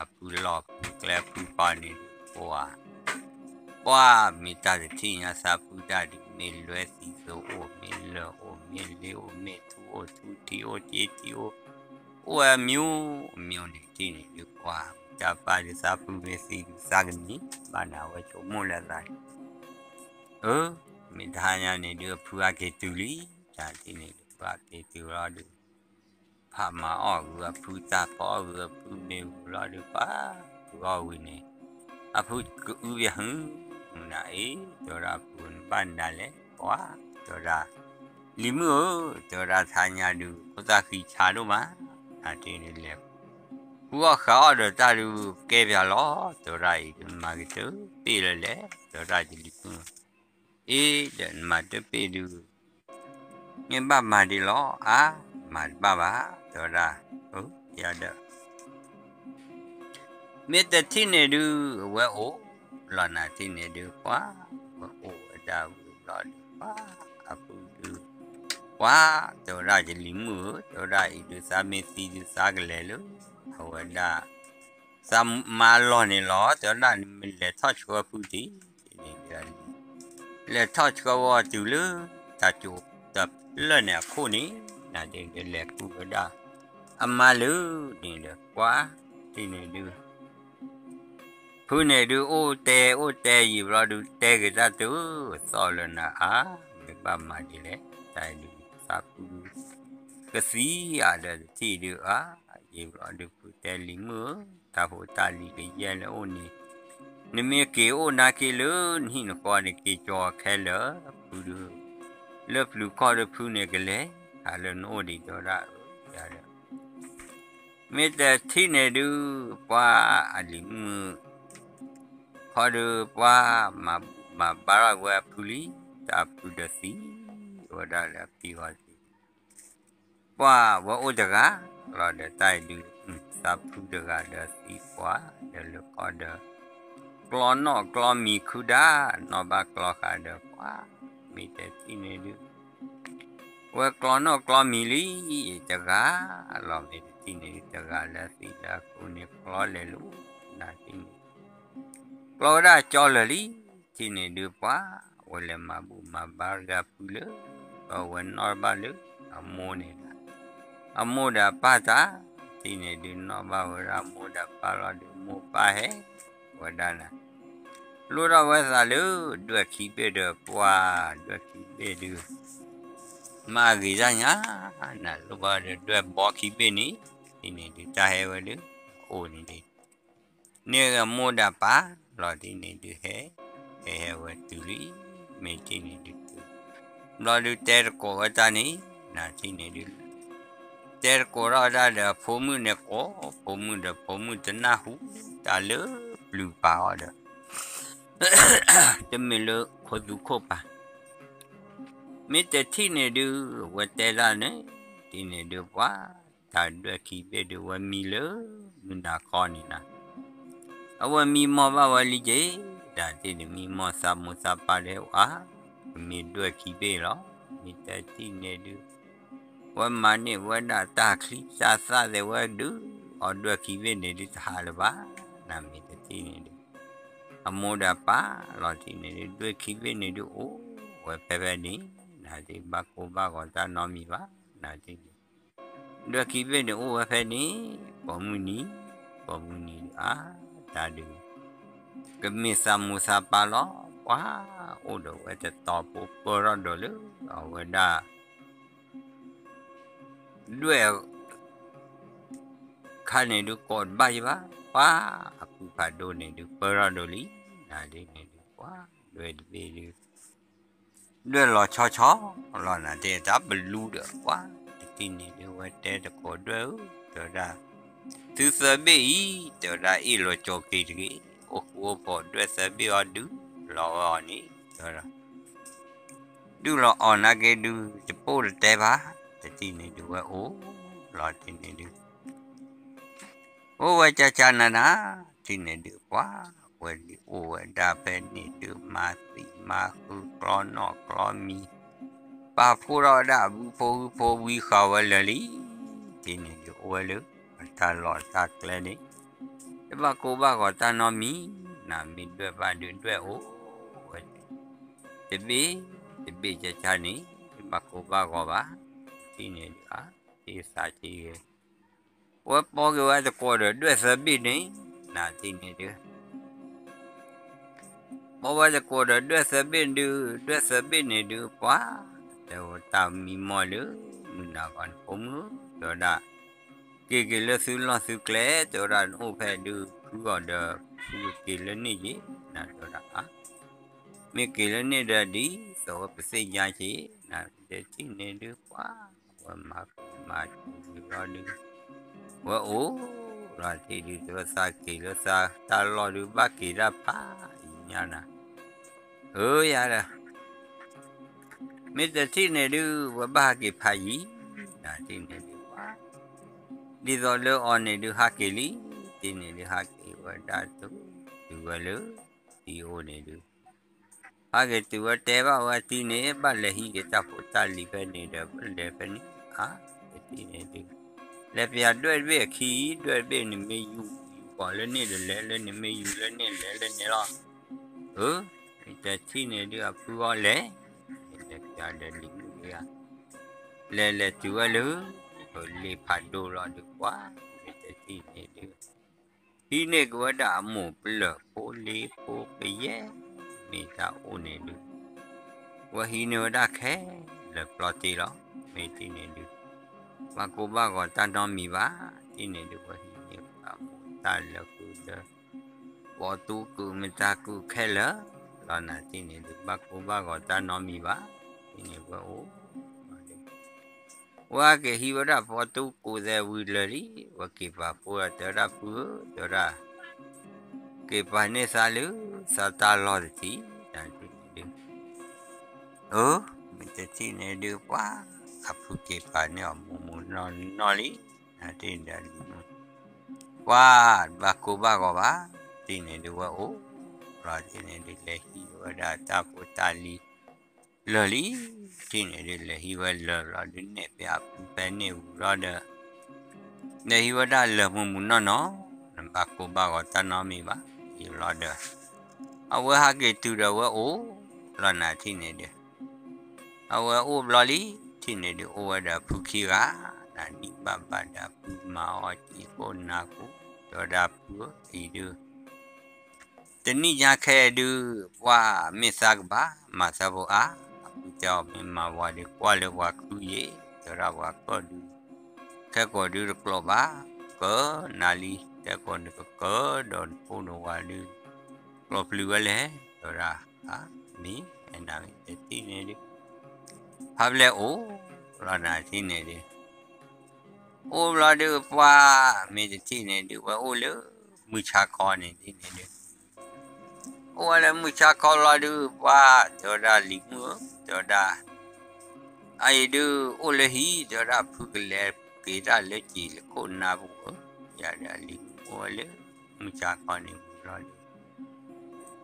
အဖုလီၢ်ဖုကျဲဖုကီန့ၣ်ဒုး ပှၤ ပှၤမ့ၢ်တၢ်တထံၣ်ညါသးဖုတၢ်ဒုး မ့ၢ်လွဲသံသိအိၣ် မ့ၢ်လၢၢ်အိၣ် မ့ၢ်လ့အိၣ် မ့ၢ်ထူအိၣ်ထူ ထံအိၣ်က့ထံအိၣ်, အိၣ်ဝဲအမျိုးအမျိုးန့ၣ် တထံၣ်န့ၣ်ဒုး ပှၤတၢ်ပာ်ဒုးသးဖုမ့ၢ်သံဒုးသးကမံၤ ဘၣ်နၤဝဲဆိကမိၣ်လၢသးန့ၣ် အၢ မ့ၢ်တဟါညါန့ၣ်ဒုး အဖုအက့ၤတုၤလံ, တထံၣ်န့ၣ်ဒုး ဖုအက့ၤတုၤလီၤဒုး ဖးမၤအီၣ်ဂုာ်အဖု တၢ်ဖီအီၣ်ဂုာ်အဖုမ့ၢ်ဝံၤလီၤဒုး ပှၤဖုအီၣ်ဝံၤန့ၣ် အဖုကအုပဟု မုၢ်နၤအ့ၣ် တဲဝဲဒၣ် ဖုနဘၣ်နၤလဲၣ် ပှၤ တဲဝဲဒၣ် လံၤမုၣ်ဧၢ တဲဝဲဒၣ်ထါညါဒုး ဖိသၣ်ဃံဆါဒိၣ်မး နၤတထံၣ်န့ၣ်လဲၤ ဃုအီၣ်ဃုအီၣ်ဒီးတၢ်ဒုးကဲပၠးလီၤ တဲဝဲဒၣ်အံၤဒုး မၤကတၢၢ်ပ့ၢ်လၢလဲၣ် တဲဝဲဒၣ်ယလံၤမုၣ် အ့ၣ်ဒီးနမၤတၢၢ်ပ့ၢ်ဒုး မ့ၢ်ဘၣ်မၤဒ်လီၤ အါ မၤတဘၣ်ဘၣ် တဲဝဲဒၣ် ယၤဒီး မ့ၢ်တထံၣ်န့ၣ်ဒုး အဝဲအိၣ်လီၤ နၤတထံၣ်န့ၣ်ဒုး ပှၤ ဝဲအိၣ်ဝဲဒၣ်ဝံၤလီၤဒုး ပှၤ အဖုဒုး ပှၤ တဲဝဲဒၣ်ယလံၤမုၣ်ဧၢ တဲဝဲဒၣ်အံၤဒုး သးမ့ၢ်သံဒုးသးကလဲၤလၢ အဝဲဒၣ် သးမါလီၢ်န့ၣ်လီၤ တဲဝဲဒၣ် နမ့ၢ်လဲၤထီၣ်ဆှၢဖုတထံၣ်န့ၣ်ဒုး လဲၤထီၣ်ဆှၢဝဲတုၤလၢ တၢ်ကၠိတဖျၢၣ်န့ၣ်အခိၣ်န့ၣ် နၤတထံၣ်န့ၣ်ဒုး လဲၤကူၣ်ဝဲဒၣ် အမါလၢန့ၣ်ဒီး ပှၤ တထံၣ်န့ၣ်ဒုး ဖုန့ၣ်ဒုး အိၣ်တဲအိၣ်တဲယံာ်ဘျီဒုး တဲက့ၤတၢ်တုၤသီၣ်လၢနၤအါ မ့ၢ်ဘၣ်မၤဒ်လဲၣ် တၢ်အံၤဒုး သးဖု ကသံအါဒီးတထံၣ်ဒုးအါ ယံာ်ဘျီဒုး ဖုတဲလံၤမုၣ်ဧၢ တၢ်ဖိတၢ်လံၤကယဲၢ်လၢအိၣ်န့ၣ် နမ့ၢ်က့ၤအိၣ်နာ်က့လၢနဟံၣ်နဃီန့ၣ် က့ၤကၠီၤခဲလၢာ် ဖုဒုး လၢပျုၤခီၣ်ဒီးဖုန့ၣ်ကလဲၤ ဟးလၢနအိၣ်ဒံးတဲဝဲဒၣ် ယၤဒီး မ့ၢ်တထံၣ်န့ၣ်ဒုး ပှၤအလံၤမုၣ် ခီဒုးပှၤ မၤဘါထီၣ်ဝဲအဖုလံ တၢ်ဖုဒီးသံ ဝဲဒၣ်လၢအဖံဂီၢ်သံ ပှၤဝဲအိၣ်တဂၤလီၤဒီးတၢ်အံၤဒုး သးဖုတဂၤဒီးသံပှၤ ဒီးလၢခီဒီး ကျီနီၣ်ကျီမံၤခုဒၣ် နီၣ်ဘၣ်ကျီဃာ်ဒီးပှၤ မ့ၢ်တထံၣ်န့ၣ်ဒုး ဝဲကျီနီၣ်ကျီမံၤလံ တဂၤလီၤ မ့ၢ်တထံၣ်န့ၣ်ဒုး တဂၤလၢသံလၢအဃိန့ၣ် ကျီလဲၤလိၤ နၤတထံၣ်န့ၣ် ကျီဝဲဒၣ်ကၠီလၢာ်လံ တထံၣ်န့ၣ်ဒုးပှၤ ဝဲလဲၤမၤဘူၣ်မၤဘါဂ့ၤအဖုလၢ အဝဲနီၣ်ဘၣ်လၢ အမိၢ်န့ၣ်လီၤ အမိၢ်ဒီးအပၢ်တၢ် တထံၣ်န့ၣ်ဒုးနီၣ်ဘၣ်ဝဲဒၣ်အမိၢ်ဒီးအပၢ်လီၤဒုး မိၢ်ပၢ်ဟဲ ဝဲဒၣ်နၤ လိၣ်ထီၣ်ဝဲသးလၢ ဒွဲၣ်ခံဘ့ၣ်ဒီးပှၤ ဒွဲၣ်ခံဘ့ၣ်ဒုး မၤဂ့ၤတၢ်ညါ နၤလိၣ်ဘၣ်ဒီးဒွဲၣ်ဘီခံဘ့ၣ်န့ၣ် တထံၣ်န့ၣ်ဒုးတၢ်ဟဲဝဲလၢ အအိၣ်န့ၣ်ဒုး န့ၢ်အမိၢ်ဒီးပၢ်လီၤ တထံၣ်န့ၣ်ဒုးဟဲ ဟဲဟဲဝဲတုၤလံ မ့ၢ်တထံၣ်န့ၣ်ဒုးတုၤ ဘျီဒုးတဲတကိးဝဲတၢ်န့ၣ် နၤတထံၣ်န့ၣ်ဒုး တဲတကိးထီၣ်ဝဲဒၣ်ဒီးအဖိမုၣ်န့ၣ်ကိး ဖိမုၣ်ဒီးဖိမုၣ်တနၢ်ဟူ တၢ်လၢပျုၤပာ်အီၤဒီး တမ့ၢ်လၢခိသူခိၣ်ပာ် မ့ၢ်တထံၣ်န့ၣ်ဒုး ဝဲတဲဒၣ်န့ၣ် တထံၣ်န့ၣ်ဒုးပှၤ တၢ်ဒွဲၣ်ခံဘ့ၣ်ဒုးဝဲမံလၢ မုၢ်နၤခီန့ၣ်နၤ အဝဲမံမီၢ်ဘၣ်ဝဲလံက့ၤ တထံၣ်န့ၣ်မံမီၢ်သးမိၢ်သးပၢ်ဒဲးဝဲ မ့ၢ်ဒွဲၣ်ခံဘ့ၣ်လီၤ မ့ၢ်တထံၣ်န့ၣ်ဒုး ဝဲမၤန့ၢ်ဝဲဒၣ်တၢ်ချံတၢ်သၣ်သ့ဝဲဒုး အီၤဒွဲၣ်ခံဘ့ၣ်န့ၣ်ဒုးတဟးလၢၤဘၣ် နၤမ့ၢ်တထံၣ်န့ၣ်ဒုး အမိၢ်ဒီးပၢ်လီၤ တထံၣ်န့ၣ်ဒုး ဒွဲၣ်ခံဘ့ၣ်န့ၣ်ဒုးအိၣ်ဝဲဖဲဖဲန့ၣ် နၤတထံၣ်ဘၣ်ကိၢ်ဘၣ်ဂီၤတၢ်နီတမံၤဘၣ် နၤတထံၣ်န့ၣ် ဒွဲၣ်ခံဘ့ၣ်န့ၣ်အိၣ်ဝဲဖဲန့ၣ် ပိာ်မုၣ်နံၤ ပိာ်မုၣ်နံၤဒုးအါ တၢ်ဒုး ကမ့ၢ်သးမိၢ်သးပၢ်လီၤ ပှၤအိၣ်ဒီးဝဲတတီၤဖိပၢထီၣ်ဒိးလၢ အဝဲဒၣ် ဒွဲၣ် ခါန့ၣ်ဒုးကိးတဘၣ်ယဘၣ် ပှၤအပုၢ်ဖးဒိၣ်န့ၣ်ဒုးပၢထီၣ်ဒိးလံ နၤဒ်န့ၣ်ဒုး ပှၤဒွဲၣ်တဘ့ၣ်ဒုး ဒွဲၣ်လီၤဆီဆီလီၤ နၤတထံၣ်တၢ်ပလူဒီး ပှၤတထံၣ်န့ၣ်ဒုး ဝဲတဲတကိးဒွဲၣ်ဧၢ တဲဝဲဒၣ် သုသၢဘ့ၣ်အံၤ တဲဝဲဒၣ်အ့ၣ်လိာ်ကၠိၤက့ၤတဂ့ၤ အိၣ်ဃူအိၣ်ဖိးဒွဲၣ်သၢဘ့ၣ်အီၤဒုးလီၤဝဲအီၤန့ၣ် တဲဝဲဒၣ် ဒုးလီၤအီၤနာ်က့ဒုး တပိၢ်တတဲဘၣ် တထံၣ်န့ၣ်ဒုးဝဲအိၣ်လီၤတထံၣ်န့ၣ်ဒုး အိၣ်ဝဲကၢ်ကၢ်နးနး, ထံၣ်န့ၣ်ဒုးပှၤ, ဝဲဒုးအိၣ်ဝဲဒၣ်ဖဲန့ၣ်ဒုး မၤသံမၤဃုကျီနီၣ်ကျီမံၤ, ပာ်ဖှိၣ်ထီၣ်ဝဲဒၣ်အဘုဖိဟုဖိဝံဃာ်ဝဲလၢာ်လံ, ထံၣ်န့ၣ်ဒုးအိၣ်ဝဲလၢ အတၢ်လီၢ်တၢ်ကျဲန့ၣ်, တဘၣ်ကိၢ်ဘၣ်ဂီၤတၢ်နီတမံၤ, နမ့ၢ်ဒွဲၣ်ဘၣ်ဒုးဒွဲၣ်အိၣ်ဝဲ တဘ့ၣ်, တဘ့ၣ်ကၢ်ကၢ်န့ၣ်, တဘၣ်ကိၢ်ဘၣ်ဂီၤဘၣ်, ထံၣ်န့ၣ်ဒုးဧါ, ထံၣ်သးထံၣ်ဂ့ၤ, ဝဲပိာ်က့ၤဝဲတကိးဒီးဒွဲၣ်သၢဘ့ၣ်န့ၣ်, နထံၣ်န့ၣ်ဒုး ပိာ်ဝဲတကိးဒီးဒွဲၣ်သၢဘ့ၣ်ဒုး, ဒွဲၣ်သၢဘ့ၣ်န့ၣ်ဒုးပှၤ, တဲဝဲတၢ်မံမီၢ်လၢ မုၢ်နၤဂီၤန့ၣ်ဖိမုၣ်, တဲဝဲဒၣ်, က့ၤက့ၤလၢသုလီၢ်သုကျဲ, တဲဝဲဒၣ်နအိၣ်ဖဲဒုး ဖုအီၤဒီး ဖုက့ၤလၢန့ၣ်က့ၤ, နတဲဝဲဒၣ်, မ့ၢ်က့ၤလၢန့ၣ်ဒီးဒ်သိးဝဲပသ့ၣ်ညါက့ၤ, နတထံၣ်န့ၣ်ဒုးပှၤ, ဝဲမၤမၤက့ၤလီၤဒုး ဝဲအိၣ်လီၤတထံၣ်ဒုး တဲဝဲသးက့ၤလၢသးတၢ်လီၢ်ဒုး ဘၣ်က့ၤတၢ်ဖးယံၤညါနၤ, အၢယၤဒီး မ့ၢ်တထံၣ်န့ၣ်ဒုး ဝဲဘၣ်ဟးက့ၤဖးယံၤ, နထံၣ်န့ၣ်ဒုးပှၤ, ဒ်သိးလၢအီၤန့ၣ်ဒုးဟးက့ၤလံ, ထံၣ်န့ၣ်ဒုးဟးက့ၤဝဲဒၣ်တုၤ, တုၤဝဲလၢ တံၤအိၣ်န့ၣ်ဒုး ဟးက့ၤတုၤဝဲတဲဘၣ်ဝဲတံၤန့ၣ် ဘၣ်လဲၤဟံးက့ၤတၢ်ဖိတၢ်လံၤဖဲန့ၣ်ဒီး ဘၣ်လဲၤဖဲန့ၣ်ဧါ, တထံၣ်န့ၣ်ဒုး လဲၤပျးဒွဲၣ်တဘ့ၣ်အခံ, ဒွဲၣ်တဘ့ၣ်န့ၣ်မ့ၢ်ယူၤ, ယူၤကီၤလၢန့ၣ်ဒီးလဲၤလၢန့ၣ်, မ့ၢ်ယူၤလၢန့ၣ်လဲၤလၢန့ၣ်လီၤ, အၢ, မ့ၢ်တထံၣ်န့ၣ်ဒုးအဖုအီၤလဲၤ, လဲၤပျးဒီးလံၤမုၣ်ဒုးဧါ, လဲၤလဲၤတုၤဝဲလၢ လ့ဖးဒိၣ်လီၤဒုးပှၤ, မ့ၢ်တထံၣ်န့ၣ်ဒုး ဟံးန့ၢ်က့ၤဝဲဒၣ်အမိၢ်ပလၢၢ်ဖိလ့ဖိကယဲၢ်, မ့ၢ်တၢ်အိၣ်န့ၣ်ဒုး ဝဲဟံးန့ၢ်ဝဲဒၣ်ခဲလၢာ်ပျီတ့ၢ်လီၤ, မ့ၢ်တထံၣ်န့ၣ်ဒုး ဘၣ်ကိၢ်ဘၣ်ဂီၤတၢ်နီတမံၤဘၣ်, တထံၣ်န့ၣ်ဒုး ဝဲဟံးန့ၢ်ဝဲဒၣ်အမိၢ်တၢ်လၢာ်ဃုာ်ဒီး ပိာ်သူကုာ်မတၤကုာ်ခဲလၢာ်လီၤ, နထံၣ်န့ၣ်ဒုး ဘၣ်ကိၢ်ဘၣ်ဂီၤတၢ်နီတမံၤဘၣ်, တထံၣ်န့ၣ်ဝဲအိၣ် ဝဲက့ၤဟံးဝဲဒၣ်ပိာ်သူကိးသဲးဝံၤလၢာ်လံ, ဝဲက့ၤပာ်ဖှိၣ်ဒီး တဲဝဲဒၣ်ဖုဧၢ, တဲဝဲဒၣ်, က့ၤပာ်န့ၢ်သးလၢ သးတၢ်လီၢ်တထံၣ်, နထံၣ်န့ၣ်ဒုး, အၢ, မ့ၢ်တထံၣ်န့ၣ်ဒုးပှၤ, အဖုက့ၤပာ်န့ၢ်အီၤမူးမူးနီၢ်နီၢ်လံ, နထံၣ်န့ၣ်ဒုး ပှၤ, ဘၣ်ကိၢ်ဘၣ်ဂီၤဘၣ်, တထံၣ်န့ၣ်ဒုးဝဲအိၣ်လီၤ, တထံၣ်န့ၣ်ဒုး လဲၤဟံးဝဲဒၣ်တၢ်ဖိတၢ်လံၤ လၢာ်လံ, တထံၣ်န့ၣ်ဒုး လဲၤဟံးဝဲလၢာ်လီၤဒုး နဲၣ်ဖဲအဖုဖဲန့ၣ်ဝံၤလီၤဒီး လဲၤဟံးဝဲဒၣ်လၢာ်မူးမူးနီၢ်နီၢ်, နဘၣ်ကိၢ်ဘၣ်ဂီၤတၢ်နီတမံၤဘၣ်, ယံာ်လီၤဒီး အဝဲဟးက့ၤတုၤဒီးဝဲအိၣ်လီၤ နထံၣ်န့ၣ်ဒုး အဝဲအိၣ်ဘျီလံ, တထံၣ်န့ၣ်ဒုး အိၣ်ဝဲဒီးဖုခံဂၤ, နနံၣ်ဘၣ်ဘၣ်ဒီးဖုမၤအီၣ်စံာ်ကိၣ်နၤကိၣ်, တဲဝဲဒၣ်ဖုဧၢ, အံၤဒုး တနံၣ်ညါခဲအံၤဒုး ပှၤမ့ၢ်သးကဘၣ်မၤသးဖိအါ, အဖုတဲအီၤမ့ၢ်မၤဝၤဒုး ကွၢ်လၢပှၤခုယ့ၣ်, တဲဝဲဒၣ်ပှၤကၢၣ်ဒုး ခဲကိာ်ဒုးတကျိးဘၣ်, ကၢၣ်နၤလံ, တဲကိာ်နကကၢၣ်ဒီးနဖိနဝၤဒုး ကျိးပျုၤဝဲလဲၣ်, တဲဝဲဒၣ်, မ့ၢ်နမ့ၢ်တထံၣ်န့ၣ်ဒုး ဖးဖျဲၣ်အိၣ်လီၤ နထံၣ်န့ၣ်ဒုး အိၣ်ဘျီဒုးပှၤ, မ့ၢ်တထံၣ်န့ၣ်ဒုး ဝဲအိၣ်လၢမုၢ်ဆါခီန့ၣ်ဒ်န့ၣ်ဒုး, အိၣ်ဝဲလၢမုၢ်ဆါခီလီၤဒုးပှၤ, တဲဝဲဒၣ်လံၤမုၣ်ဧၢ, တဲဝဲဒၣ်, အအံၤဒုး အိၣ်လၢဟံၣ်, တဲဝဲဒၣ်ဖုကလဲၤက့ၤတၢ်လၢစံာ်လၢခိၣ်နၤပူၤဧၢ, ယၤဒီးလံၤမုၣ်အိၣ်ဝဲလၢမုၢ်ဆါခီန့ၣ်ဝံၤလီၤဒုး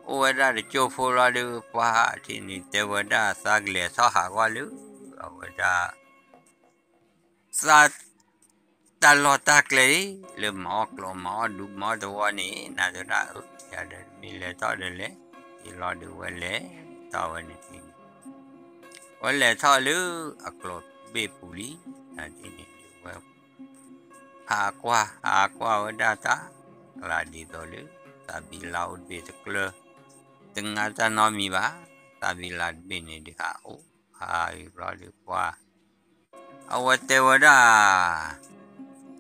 အိၣ်ဝဲဒၣ်တကၠိဖိလီၤဒုးပှၤ, တထံၣ်န့ၣ်တဲဝဲဒၣ်သးကလဲၤထီၣ်ဟးဂီၤလၢ အဝဲဒၣ် သး တၢ်လီၢ်တၢ်ကျဲ လၢမၤအီၣ်ကျိးမၤအီၣ်ဒူမၤအီၣ်သဝီန့ၣ် နၤတဲဝဲဒၣ်အၢ ယၤဒီးမ့ၢ်လဲၤထီၣ်ဒီးလဲၤ, ယံာ်လီၤဒုးဝဲလဲၤထီၣ်ဝဲန့ၣ်န့ၣ်, ဝဲလဲၤထီၣ်လၢအကျိးဘ့ၣ်ပူၤလံ, နၤတထံၣ်န့ၣ်ဒုးဝဲ ဟးကွၢ် ဟးကွၢ်ဝဲဒၣ်တၢ် ကလၤဒ်သိးလၢ သးဘံလါအိၣ်တဘ့ၣ်တကျၢၤ, တငါတၢ်နီတမံၤဘၣ်, သးဘံလါတဘ့ၣ်န့ၣ်ဒုးဟးအိၣ် ဟးအံၤဘျီဒုးပှၤ အဝဲတဲဝဲဒၣ်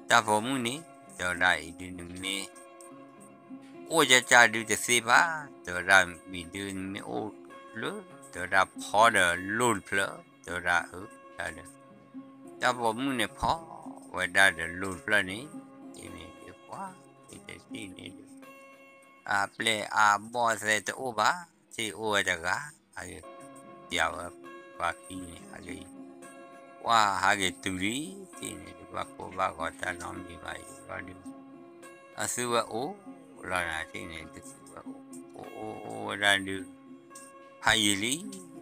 တၢ်ပိာ်မုၣ်န့ၣ် တဲဝဲဒၣ်အံၤဒုးနမ့ၢ် အိၣ်ကၢ်ကၢ်ဒုးတသ့ဘၣ်, တဲဝဲဒၣ်မ့ၢ်ဒုးနမ့ၢ်အိၣ်လၢ တဲဝဲဒၣ်ဖီဒီးလိၣ်တဖျၢၣ်, တဲဝဲဒၣ်အၢ ဒီး တၢ်ပိာ်မုၣ်န့ၣ်ဖီဝဲဒၣ်ဒီးလိၣ်တဖျၢၣ်န့ၣ်, အံၤန့ၣ်ဒုးပှၤ အံၤတထံၣ်န့ၣ်ဒုး အပျဲၢ်အဘီၣ်သဲတအိၣ်ဘၣ်, ထံၣ်အိၣ်ဝဲတဂၤ, အဂ့ၤ, ပျးဝဲပှၤခံန့ၣ် အဂ့ၤ, ပှၤဟးက့ၤတုၤလံ, ထံၣ်န့ၣ်ဒုး ဘၣ်ကိၢ်ဘၣ်ဂီၤတၢ်နီတမံၤဘၣ်အံၤဘျီဒုး, အသုဝဲအိၣ်လီၤနၤ ထံၣ်န့ၣ်ဒုး သုဝဲအိၣ် အိၣ်အိၣ်ဝဲဒၣ်ဒုး, ဖးယံာ်လံ,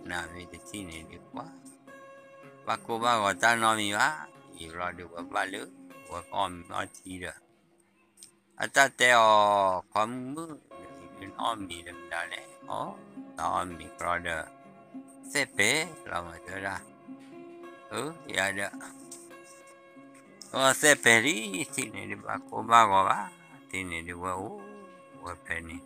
နမ့ၢ်တထံၣ်န့ၣ်ဒုး ပှၤ ဘၣ်ကိၢ်ဘၣ်ဂီၤတၢ်နီတမံၤဘၣ်, ယံာ်ဘျီဒုး ဝဲဘၣ်လၢ ဝဲကအီၣ်မ့ၤအီထံဒီး အတၢ်တဲအီၤ ခွါမုၣ်မုၣ် နအံၤဒုးနအီၣ်မ့ၤဒီးမတၤလဲၣ်, အီၣ် တၢ်အီၣ်မ့ၤကြီဒီး သဲးပဲာ်လီၤမး တဲဝဲဒၣ်, အၢ ယၤဒီး အီၣ်သဲးပဲာ်လံ ထံၣ်န့ၣ်ဒုး ဘၣ်ကိၢ်ဘၣ်ဂီၤဘၣ်, ထံၣ်န့ၣ်ဒုး ဝဲအိၣ်ဝဲဖဲန့ၣ်,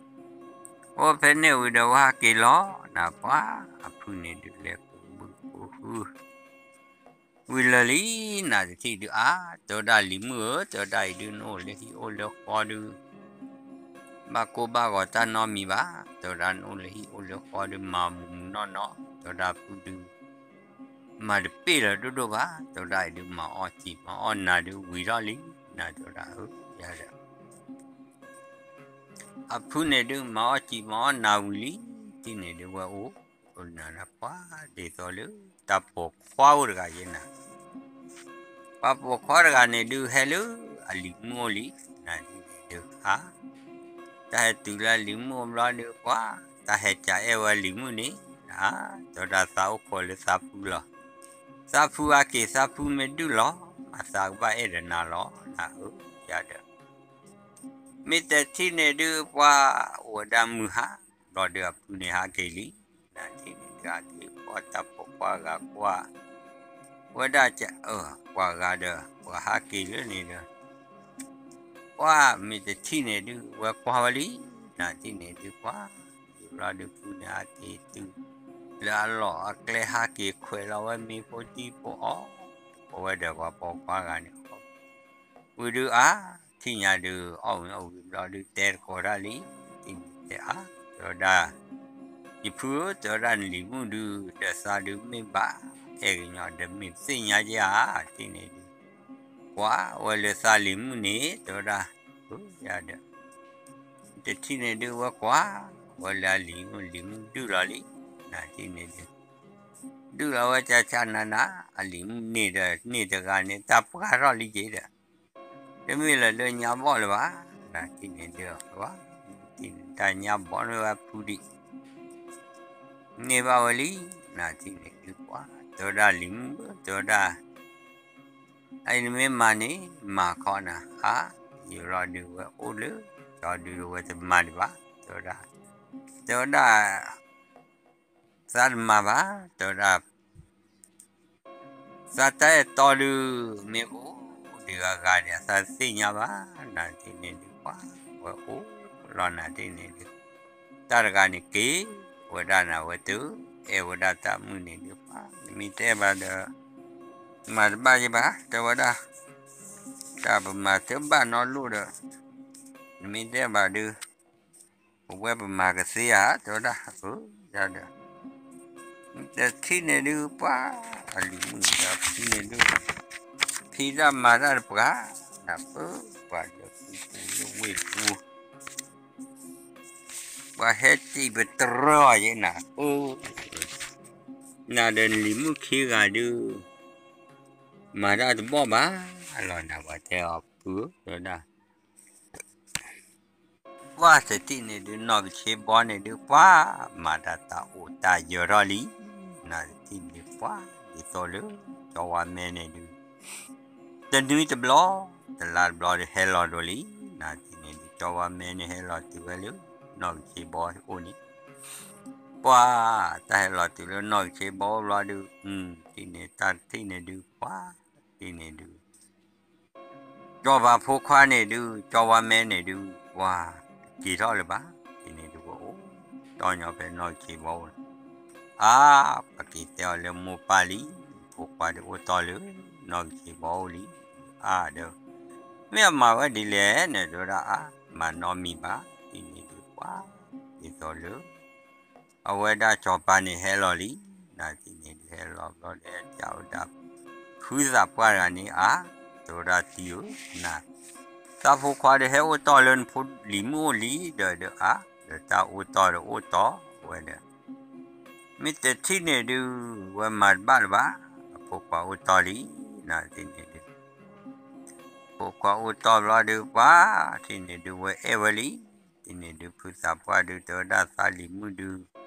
အိၣ်ဖဲန့ၣ်ဝံၤဒီး ဝဲဟးက့ၤလီၤ နၤ ပှၤအဖုန့ၣ်ဒုး လဲၤကိးဘုကိးဟု ဝံၤလၢာ်လံ, နတထံၣ်ဒုးအါ, တဲဝဲဒၣ်လံၤမုၣ်ဧၢ, တဲဝဲဒၣ်အံၤဒုး နအိၣ်လၢဟံၣ်အိၣ်လၢဃီဒုး ဘၣ်ကိၢ်ဘၣ်ဂီၤတၢ်နီတမံၤဘၣ်, တဲဝဲဒၣ်နအိၣ်လၢဟံၣ်အိၣ်လၢဃီဒုး မၤမုာ်မုာ်နီၢ်နီၢ်, တဲဝဲဒၣ်ဖုဒုး မၤတပ့ၢ်လၢၤဒိၣ်ဒိၣ်ဘၣ်, တဲဝဲဒၣ်အံၤဒုး မၤအီၣ်စံာ်မၤအီၣ်နၤဒုးဝံၤထီၣ်လံ, နတဲဝဲဒၣ်အၢ ယၤဒီး အဖုန့ၣ်ဒုး မၤအီၣ်စံာ်မၤအီၣ်နၤဝံၤလံ, ထံၣ်န့ၣ်ဒုး ဝဲအိၣ် အိၣ်နၤ ပှၤဒ်သိးလၢ တၢ်ပိာ်ခွါအိၣ်တဂၤယဲနၤ, ပှၤပိာ်ခွါတဂၤန့ၣ်ဒုး ဟဲလၢအလံၤမုၣ်အိၣ်လံ, နဒုး အါ တၢ်ဟဲတုၤလၢအလံၤမုၣ်အိၣ်ဘျီဒုး ပှၤ တၢ်ဟဲကအဲၣ်ဝဲအလံၤမုၣ်န့ၣ်, အါ တဲဝဲဒၣ်သးအိၣ်ခိးလၢသးဖုလီၤ, သးဖုအါက့ၤ သးဖုမ့ၢ်ဒုးလီၤ, အသးကဘၣ်အဲၣ်ဒီးနၤလီၤ, နအၢ ယၤဒီး မ့ၢ်တထံၣ်န့ၣ်ဒုး ပှၤအိၣ်ဝဲဒၣ်မုၢ်ဟါ, ဘျီဒုးအဖုန့ၣ်ဟးက့ၤလံ, နထံၣ်န့ၣ်ဒုး ဟးက့ၤ ပှၤတၢ်ပိာ်ခွါဂၤကွၢ် ဝဲဒၣ်က အၢ ပှၤဂၤဒီး ပှၤဟးက့ၤလၢန့ၣ်ဒီး ပှၤမ့ၢ်တထံၣ်န့ၣ်ဒုး ဝဲကွၢ်ဝဲလံ, နထံၣ်န့ၣ်ဒုး ပှၤ ယံာ်ဘျီဒုး ဖုန့ၣ်ဟးက့ၤတုၤ လၢအလီၢ်အကျဲ ဟးက့ၤခွဲးလီၤဝဲမ့ၤဖိဒံဖိအီၣ်, အဝဲဒီးပှၤပိာ်ခွါဂၤန့ၣ် ဝံၤဒုးအါ, ထံၣ်ညါဒုး အီၣ်ဝံၤအီၣ်ဝံၤဘျီဒုး တဲတကိးတၢ်လံ, ထံၣ်န့ၣ်တဲအါ, တဲဝဲဒၣ်, ယဖုဧၢ တဲဝဲဒၣ် နလံၤမုၣ်ဒုး ဒီးသးဒုးမ့ၢ်ဘၣ် အဲၣ်ကညီဒီးမ့ၢ်ပသ့ၣ်ညါက့ဧါ, ထံၣ်န့ၣ်ဒုး ကွၢ်ဝဲလၢသးလံၤမုၣ်န့ၣ် တဲဝဲဒၣ်, ယၤဒီး တထံၣ်န့ၣ်ဒုး ဝဲကွၢ်ဝဲလၢအလံၤမုၣ် လံၤမုၣ်ဒုးလီၤလံ, နထံၣ်န့ၣ်ဒုး ဒုးလီၤဝဲကၢ်ကၢ်နးနး, အလံၤမုၣ်န့ၢ်ဒီးန့ၢ်တဂၤန့ၣ် တၢ်ပှၢ်ထီၣ်လံက့ၤဒီး, တမ့ၢ်လၢၤလၢညါဘီၣ်လၢၤဘၣ်, နထံၣ်န့ၣ်ဒုး ဝဲ တၢ်ညါဘီၣ်န့ၢ်ဝဲဖုဒံး န့ၢ်ဘၣ်ဝဲလံ, နထံၣ်န့ၣ်ဒုးကွၢ်, တဲဝဲဒၣ်လံၤမုၣ်ဧၢ တဲဝဲဒၣ်, အအံၤနမ့ၢ်မၤန့ၣ် မၤခီနၤ, အါ, ယံာ်ဘျီဒုးဝဲအိၣ်လၢ ကၠီဒုးဝဲတမၤဒံးဘၣ်, တဲဝဲဒၣ်, တဲဝဲဒၣ်, သးတမၤဘၣ်, တဲဝဲဒၣ် သးတၢ်အဲၣ်တီဒုး မ့ၢ်အိၣ်ဒံးဂၤဂၤဒီး သးတသ့ၣ်ညါဘၣ်, နထံၣ်န့ၣ်ဒုးကွၢ်, ဝဲအိၣ်လီၤနထံၣ်န့ၣ်ဒုး, တၢ်တဂၤန့ၣ်က့ၤဝဲဒၣ်နၤဝဲတုၤ, အဲၣ်ဝဲဒၣ်တၢ်မုၣ်န့ၣ်ဒုးကွၢ်, နမ့ၢ်တအဲၣ်ဘၣ်ဒီး မၤတဘၣ်ယဘၣ်, တဲဝဲဒၣ်, တၢ်ပမၤတဘၣ်နီတလိၣ်ဒီး, နမ့ၢ်တအဲၣ်ဘၣ်ဒုး ပဝဲပမၤကသ့ဧါ, တဲဝဲဒၣ်, အၢ, ယၤဒီး တထံၣ်န့ၣ်ဒုး ပှၤ အလံၤမုၣ်ဒီးဖံန့ၣ်ဒုး, ဖံတၢ်မၤတၢ်တပှၤ, နပၢပှၤဒီးပူၤပူၤလၢဝ့ၢ်ပူၤ, ပှၤဟဲတံၢ်ပတြၢၤအီၤယဲနၤ, အၢ, နၤဒီးနလံၤမုၣ်ခံဂၤဒုး မၤတၢ်တဘီၣ်ဘၣ်လီၤနၤ, ပှၤတဲအီၤဖုဧၢ, တဲဝဲဒၣ် ပှၤတထံၣ်န့ၣ်ဒုး နီၢ်ကဆ့ဘီန့ၣ်ဒုး ပှၤမၤတၢ်တၢ်အိၣ်တၢ်ယၢၤထီၣ်လံ, နတထံၣ်န့ၣ်ဒုး ပှၤဒ်သိးလၢ ကၠီဝါမဲန့ၣ်ဒုး တနွံတဘျီ တလါတဘျီဒီးဟဲလီၤဒိးလံ, နတထံၣ်န့ၣ်ဒုး ကၠီဝါမဲန့ၣ်ဟဲလီၤတုၤဝဲလၢ နီၢ်ကဆ့ဘီအိၣ်န့ၣ်, ပှၤတၢ်ဟဲလီၤတုၤလၢနီၢ်ကဆ့ဘီအိၣ်ဘျီဒုး, ထံၣ်န့ၣ် တၢ်တထံၣ်န့ၣ်ဒုး ပှၤတထံၣ်န့ၣ်ဒုး ကၠီၤပၤဖိခွါန့ၣ်ဒုး ကၠီဝါမဲန့ၣ်ဒုး ပှၤတက့ၤထီၣ်လၢၤဘၣ်, တထံၣ်န့ၣ်ဒုး ပှၤအိၣ်တီၢ်ညီဖဲနီၢ်ကဆ့ဘီအိၣ်န့ၣ်, အါ, ပှၤက့ၤတဲအီၤလၢမိၢ်ပၢ်လံ, ဖိခွါဒုးအိၣ်တီၢ်လၢ နီၢ်ကဆ့ဘီအိၣ်လံ, အါဒီး မ့ၢ်အမၤဝဲဒ်လဲၣ်န့ၣ် တဲဝဲဒၣ်အါ, မၤနီတမံၤဘၣ်, တထံၣ်န့ၣ်ဒုး ပှၤဒ်သိးလၢ အဝဲဒၣ်ကၠီၤပၤန့ၣ်ဟဲလီၤလံ, နတထံၣ်န့ၣ်ဒုး ဟဲလီၤဘျီဒီး ကဝဲဒၣ် ဖုသးပှၢ်တဂၤန့ၣ်အါ, တဲဝဲဒၣ်တံၤဧၢ, န သးဖိခွါဒီးဟဲအိၣ်တီၢ်လၢနဖိလံၤမုၣ်အိၣ်လံဒီး ဒီးအါ, ဒီးတၢ်အိၣ်တီၢ်ဒီးအိၣ်တီၢ်ဝဲဒီး မ့ၢ်တထံၣ်န့ၣ်ဒုး ဝဲမၤတဘၣ်လၢၤဘၣ်, အဖ ဖိခွါအိၣ်တီၢ်လံ, နၤတထံၣ်န့ၣ်ဒုး ဖိခွါအိၣ်တီၢ်ဘျီဒုး ပှၤတထံၣ်န့ၣ်ဒုး ဝဲအဲၣ်ဝဲလံ, တထံၣ်န့ၣ်ဒုး ဖုသးပှၢ်ဒုး တဲဝဲဒၣ်သးလံၤမုၣ်ဒုး သး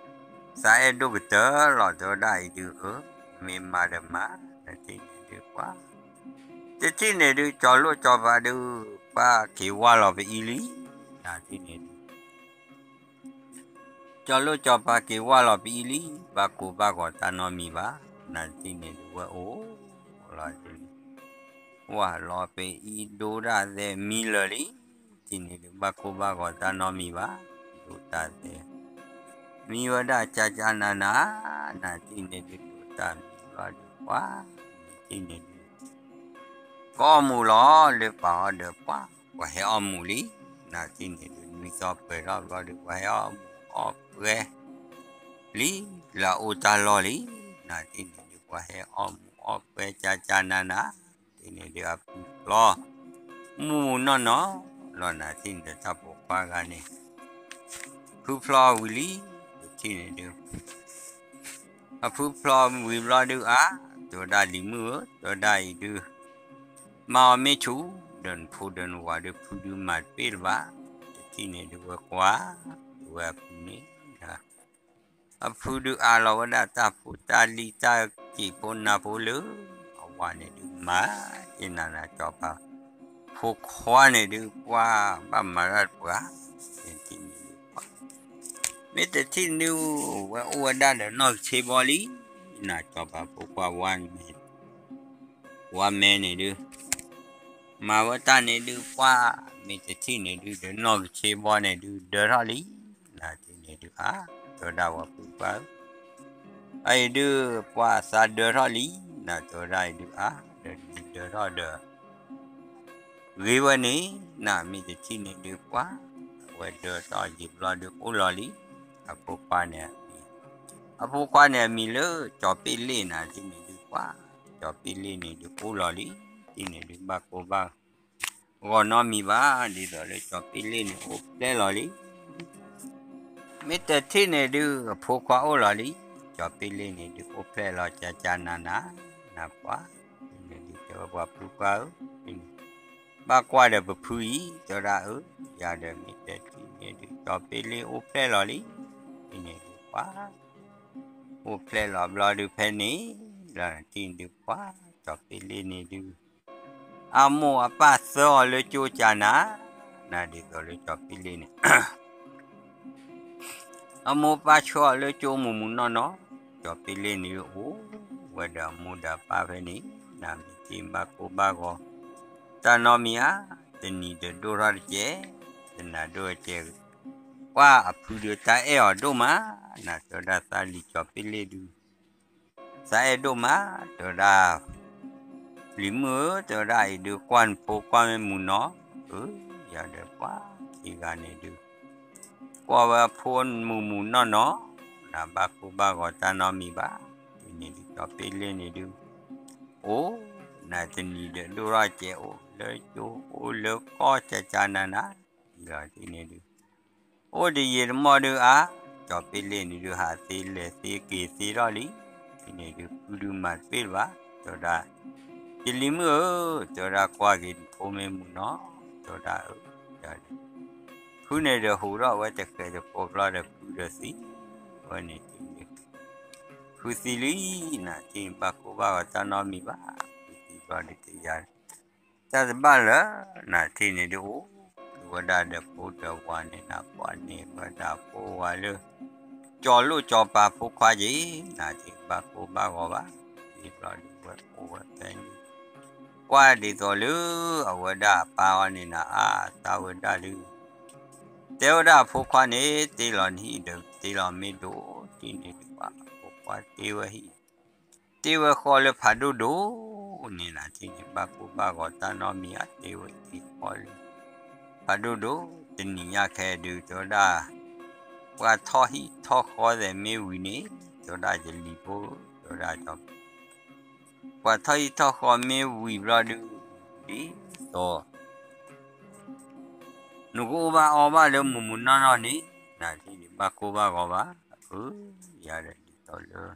အဲၣ်ဒိၣ်ကတၢၢ်လီၤ တဲဝဲဒၣ်အံၤဒုး အၢ မ့ၢ်မၤဒီးမၤ နၤတထံၣ်န့ၣ်ဒုး ပှၤ တထံၣ်န့ၣ်ဒုး ကၠီၤလိၣ်ကၠီၤပၤဒုး ပှၤက့ၤဝါလီၤပအံၤလံ, နၤတထံၣ်န့ၣ်ဒုး ကၠီၤလိၣ်ကၠီၤပၤက့ၤဝါလီၤပအံၤလံ, ဘၣ်ကိၢ်ဘၣ်ဂီၤတၢ်နီတမံၤဘၣ်, နၤတထံၣ်န့ၣ်ဒုး ဝဲအိၣ်လီၤဒုး ဝါလီၤပအံၤဒိၣ်ဒၣ်သဲးမံလၢာ်လံ, တထံၣ်န့ၣ်ဒုး ဘၣ်ကိၢ်ဘၣ်ဂီၤတၢ်နီတမံၤဘၣ်, ဒိၣ်တၢ်သဲး မံဝဲဒၣ်ကၠၢ်ကၠၢ်နၤနၤ, နၤတထံၣ်န့ၣ်ဒုး ဒိၣ်တၢ်မံဘျီဒုး ပှၤ နၤတထံၣ်န့ၣ်ဒုး ကအီၣ်မူးလီၤ လၢပာ်အီၤဒီးပှၤ ပှၤဟဲအီၣ်မူးလံ, နၤတထံၣ်န့ၣ်ဒုး နွံသီပှဲၤထီၣ်ဘျီဒုး ပှၤဟဲအီၣ်မူးအီၣ်ပှဲၤလံ, လၢအအိၣ်တၢ်လီၢ်လံ, နၤတထံၣ်န့ၣ်ဒုး ပှၤဟဲအီၣ်မူးအီၣ်ပှဲၤကၠၢ်ကၠၢ်နၤနၤ, တထံၣ်န့ၣ်ဒုး အဖုဖျီ မူးမူးနီၢ်နီၢ်လီၤ, နၤတထံၣ်န့ၣ်ဒီး တၢ်ဖိခွါဂၤန့ၣ် ဖုဖျီဝံၤလံ, တထံၣ်န့ၣ်ဒုး အဖုဖျီဝံၤဘျီဒုးအါ, တဲဝဲဒၣ်လံၤမုၣ်ဧၢ, တဲဝဲဒၣ်အံၤဒုး မၤအီၤမ့ၢ်ဆူၣ် ဒီးနဖိဒီးနဝၤဒုး ဖုဒုးမၤတပ့ၢ်လၢၤဘၣ်, တထံၣ်န့ၣ်ဒုး ဝဲကွၢ် ဒုးဝဲအဖုန့ၣ် အဖုဒုးအးလီၤဝဲဒၣ်တၢ်ဖိတၢ်လံၤတၢ်က့ၤဖိနၤဖိလၢအဝၤန့ၣ်ဒုး မၤတ့ၢ်နၤနၤကၠီၤပၤ, ဖိခွါန့ၣ်ဒုး ပှၤဘၣ်မၤတၢ်တပှၤ, တထံၣ်န့ၣ်ဒုး မ့ၢ်တထံၣ်န့ၣ်ဒုး ဝဲအိၣ်ဝဲဒၣ်ဒီးနီၢ်ကဆ့ဘီလံ, နၤကၠီၤပၤဖိခွါဝါန့ၣ် ဝါမဲန့ၣ်ဒုး မၤဝဲတၢ်န့ၣ်ဒုး ပှၤ မ့ၢ်တထံၣ်န့ၣ်ဒုး ဒီးနီၢ်ကဆ့ဘီန့ၣ်ဒုး ဒၢထီၣ်လံ, နၤတထံၣ်န့ၣ်ဒုး အါ တဲဝဲဒၣ်ဝဲဖုပှၢ်ဧၢ, အအံၤဒုး ပှၤသးဒၢထီၣ်လံ, နၤတဲဝဲဒၣ်အံၤဒုး အါ ဒီးနဒၢထီၣ်ဒီး ဂ့ၤဝဲန့ၣ် နၤမ့ၢ်တထံၣ်န့ၣ်ဒုး ပှၤ အဝဲဒၢထီၣ်ယံာ်ဘျီဒုး အိၣ်လီၤလံ, အဖိခွါန့ၣ် အဖိခွါန့ၣ်အမံၤလၢ ကၠီၤပ့ၣ်လ့ၣ် နၤတထံၣ်န့ၣ်ဒုး ပှၤ ကၠီၤပ့ၣ်လ့ၣ်န့ၣ်ဒုး အိၣ်လီၤလံ, တထံၣ်န့ၣ်ဒုး ဘၣ်ကိၢ်ဘၣ်ဂီၤနီတမံၤဘၣ်, ဒ်သိးလၢကၠီၤပ့ၣ်လ့ၣ်န့ၣ် အိၣ်ဖျဲၣ်လီၤလံ မ့ၢ်တထံၣ်န့ၣ်ဒုး အဖိခွါအိၣ်လီၤလံ, ကၠီၤပ့ၣ်လ့ၣ်န့ၣ်ဒုး အိၣ်ဖျဲၣ်လီၤကၠၢ်ကၠၢ်နၤနၤ, နၤပှၤ တထံၣ်န့ၣ်ဒုး တဲဝဲပှၤဖုပှၢ်ဧၢ, ဘၣ်ကွၢ်ဒီးပဖုအံၤ တဲဝဲဒၣ်အၢ, ယၤဒီးမ့ၢ်တထံၣ်န့ၣ်ဒုး ကၠီၤပ့ၣ်လ့ၣ်အိၣ်ဖျဲၣ်လီၤလံ, တထံၣ်န့ၣ်ဒုးပှၤ အိၣ်ဖျဲၣ်လီၤဘျီဒုးဖဲန့ၣ်, လီၤတထံၣ်န့ၣ်ဒုးပှၤ ကၠီၤပ့ၣ်လ့ၣ်န့ၣ်ဒုး အမိၢ်အပၢ်သၢအီၤလၢကၠိကၠၢ်နၤ, နၤဒ်သိးလၢကၠီၤပ့ၣ်လ့ၣ်န့ၣ် အမိၢ်ပၢ်ဆှၢအီၤလၢကၠိမုၢ်မုၢ်နီၢ်နီၢ်, ကၠီၤပ့ၣ်လ့ၣ်န့ၣ်ဒုးအိၣ်ဝဲဒီးအမိၢ်ဒီးအပၢ်ဖဲန့ၣ်, နၤမ့ၢ်ထံၣ်ဘၣ်ကိၢ်ဘၣ်ဂီၤ တၢ်နီတမံၤဧါ, တနံၤဒီးဒိၣ်ထီၣ်တကဲး, တနၤဒိၣ်တကဲး, ပှၤအဖုဒုးတၢ်အဲၣ်အီၤဒိၣ်မး, နၤတဲဝဲဒၣ်သးလံၤကၠီၤပ့ၣ်လ့ၣ်ဒုး သးအဲၣ်ဒိၣ်မး, တဲဝဲဒၣ် လံၤမုၣ်ဧၢ, တဲဝဲဒၣ်အံၤဒုး ကွၢ်နဖိကွၢ်မ့ၢ်မုၢ်နီၢ်, အၢ ယၤဒီးပှၤခံဂၤန့ၣ်ဒုး ကွၢ်ဝဲအဖိမုၢ်မုၢ်နီၢ်နီၢ်, နၤဘၣ်ကိၢ်ဘၣ်ဂီၤတၢ်နီတမံၤဘၣ်, ဒ်န့ၣ်ဒုးကၠီၤပ့ၣ်လ့ၣ်န့ၣ်ဒုး အိၣ် နၤတနံၤဒီးဒိၣ်ထီၣ်ကဲးအိၣ်လၢကၠိအိၣ်လၢကီၢ်ကၠၢ်ကၠၢ်နၤနၤ, ဒ်လီၤတထံၣ်န့ၣ်ဒုး အိၣ်တယံာ်တမီၢ်ဒုးအါ, ကၠီၤပ့ၣ်လ့ၣ်န့ၣ်ဒုး ဟးသ့လဲၤသ့က့ၤသ့ထီၣ်လံ, တထံၣ်န့ၣ်ဒုး ဖုဒုးမၤတပ့ၢ်လၢၤဘၣ်, တဲဝဲဒၣ် ယလံၤမုၣ်ဧၢ, တဲဝဲဒၣ်ကွၢ်က့ၤနဖိမ့ၢ်မုၢ်နီၢ်, တဲဝဲဒၣ်အၢ, ဖုန့ၣ်ဒီးဟူးထီၣ်ဝဲတဃဲးတကိးဘျီဒီးဖုဒီးသံ, ဝဲန့ၣ်တထံၣ်န့ၣ် ဖုသံလံ, နၤတထံၣ်န့ၣ်ဘၣ်ကိၢ်ဘၣ်ဂီၤတၢ်နီတမံၤဘၣ်, ဖုသံဘျီဒုးတယၤ တၢ်တဘၣ်လၢ နၤတထံၣ်န့ၣ်ဒုးအိၣ် ဒုးဝဲဒၣ်ဒီးဖိဒီးဝၤန့ၣ် နၤပှၤန့ၢ်ဝဲဒၣ်ဖိဝၤလၢ ကၠီၤလိၣ်ကၠီၤပၤဖိခွါက့ၤ, နၤတထံၣ်ဘၣ်ကိၢ်ဘၣ်ဂီၤဘၣ်, ဒ်ဘျီဒုးဝဲအိၣ်ဝဲဖဲန့ၣ် ကွၢ်ဒ်သိးလၢအဝဲဒၣ်အပၢ်အီၤန့ၣ်နၤအါတၢ်ဝဲဒၣ်ဒုး တဲဝဲဒၣ်အဖိခွါန့ၣ် တ့လီၤနဟံၣ်ဒီးတ့လီၤမ့ၢ်ဒိၣ်, တထံၣ်န့ၣ်ဒုးပှၤ အဖိခွါတ့ဝဲဟံၣ် တ့ဝဲဃီလၢဖးဒိၣ်ဒိၣ်န့ၣ် နၤတထံၣ်န့ၣ် ဘၣ်ကိၢ်ဘၣ်ဂီၤတၢ်နီတမံၤဧါ, တ့ဝဲတ့ဃီလၢ ဖးဒိၣ်ဒိၣ်, တနံၤညါခဲဒုး တဲဝဲဒၣ် ပှၤထီၣ်ဟံၣ်ထီၣ်ဃီသဲးမ့ၢ်ဝံၤန့ၣ်, တဲဝဲဒၣ်ယလံၤဖိ, တဲဝဲဒၣ် ပှၤထီၣ်ဟံၣ်ထီၣ်ဃီမ့ၢ်ဝံၤဘျီဒုး ဒ်သိး နကအိၣ်ဘၣ်အီဘၣ်လၢမုၢ်မုၢ်နီၢ်နီၢ်န့ၣ်, နၤတထံၣ်န့ၣ် ဘၣ်ကိၢ်ဘၣ်ဂီၤဘၣ်, အၢ ယၤဒီးဒ်သိးလၢ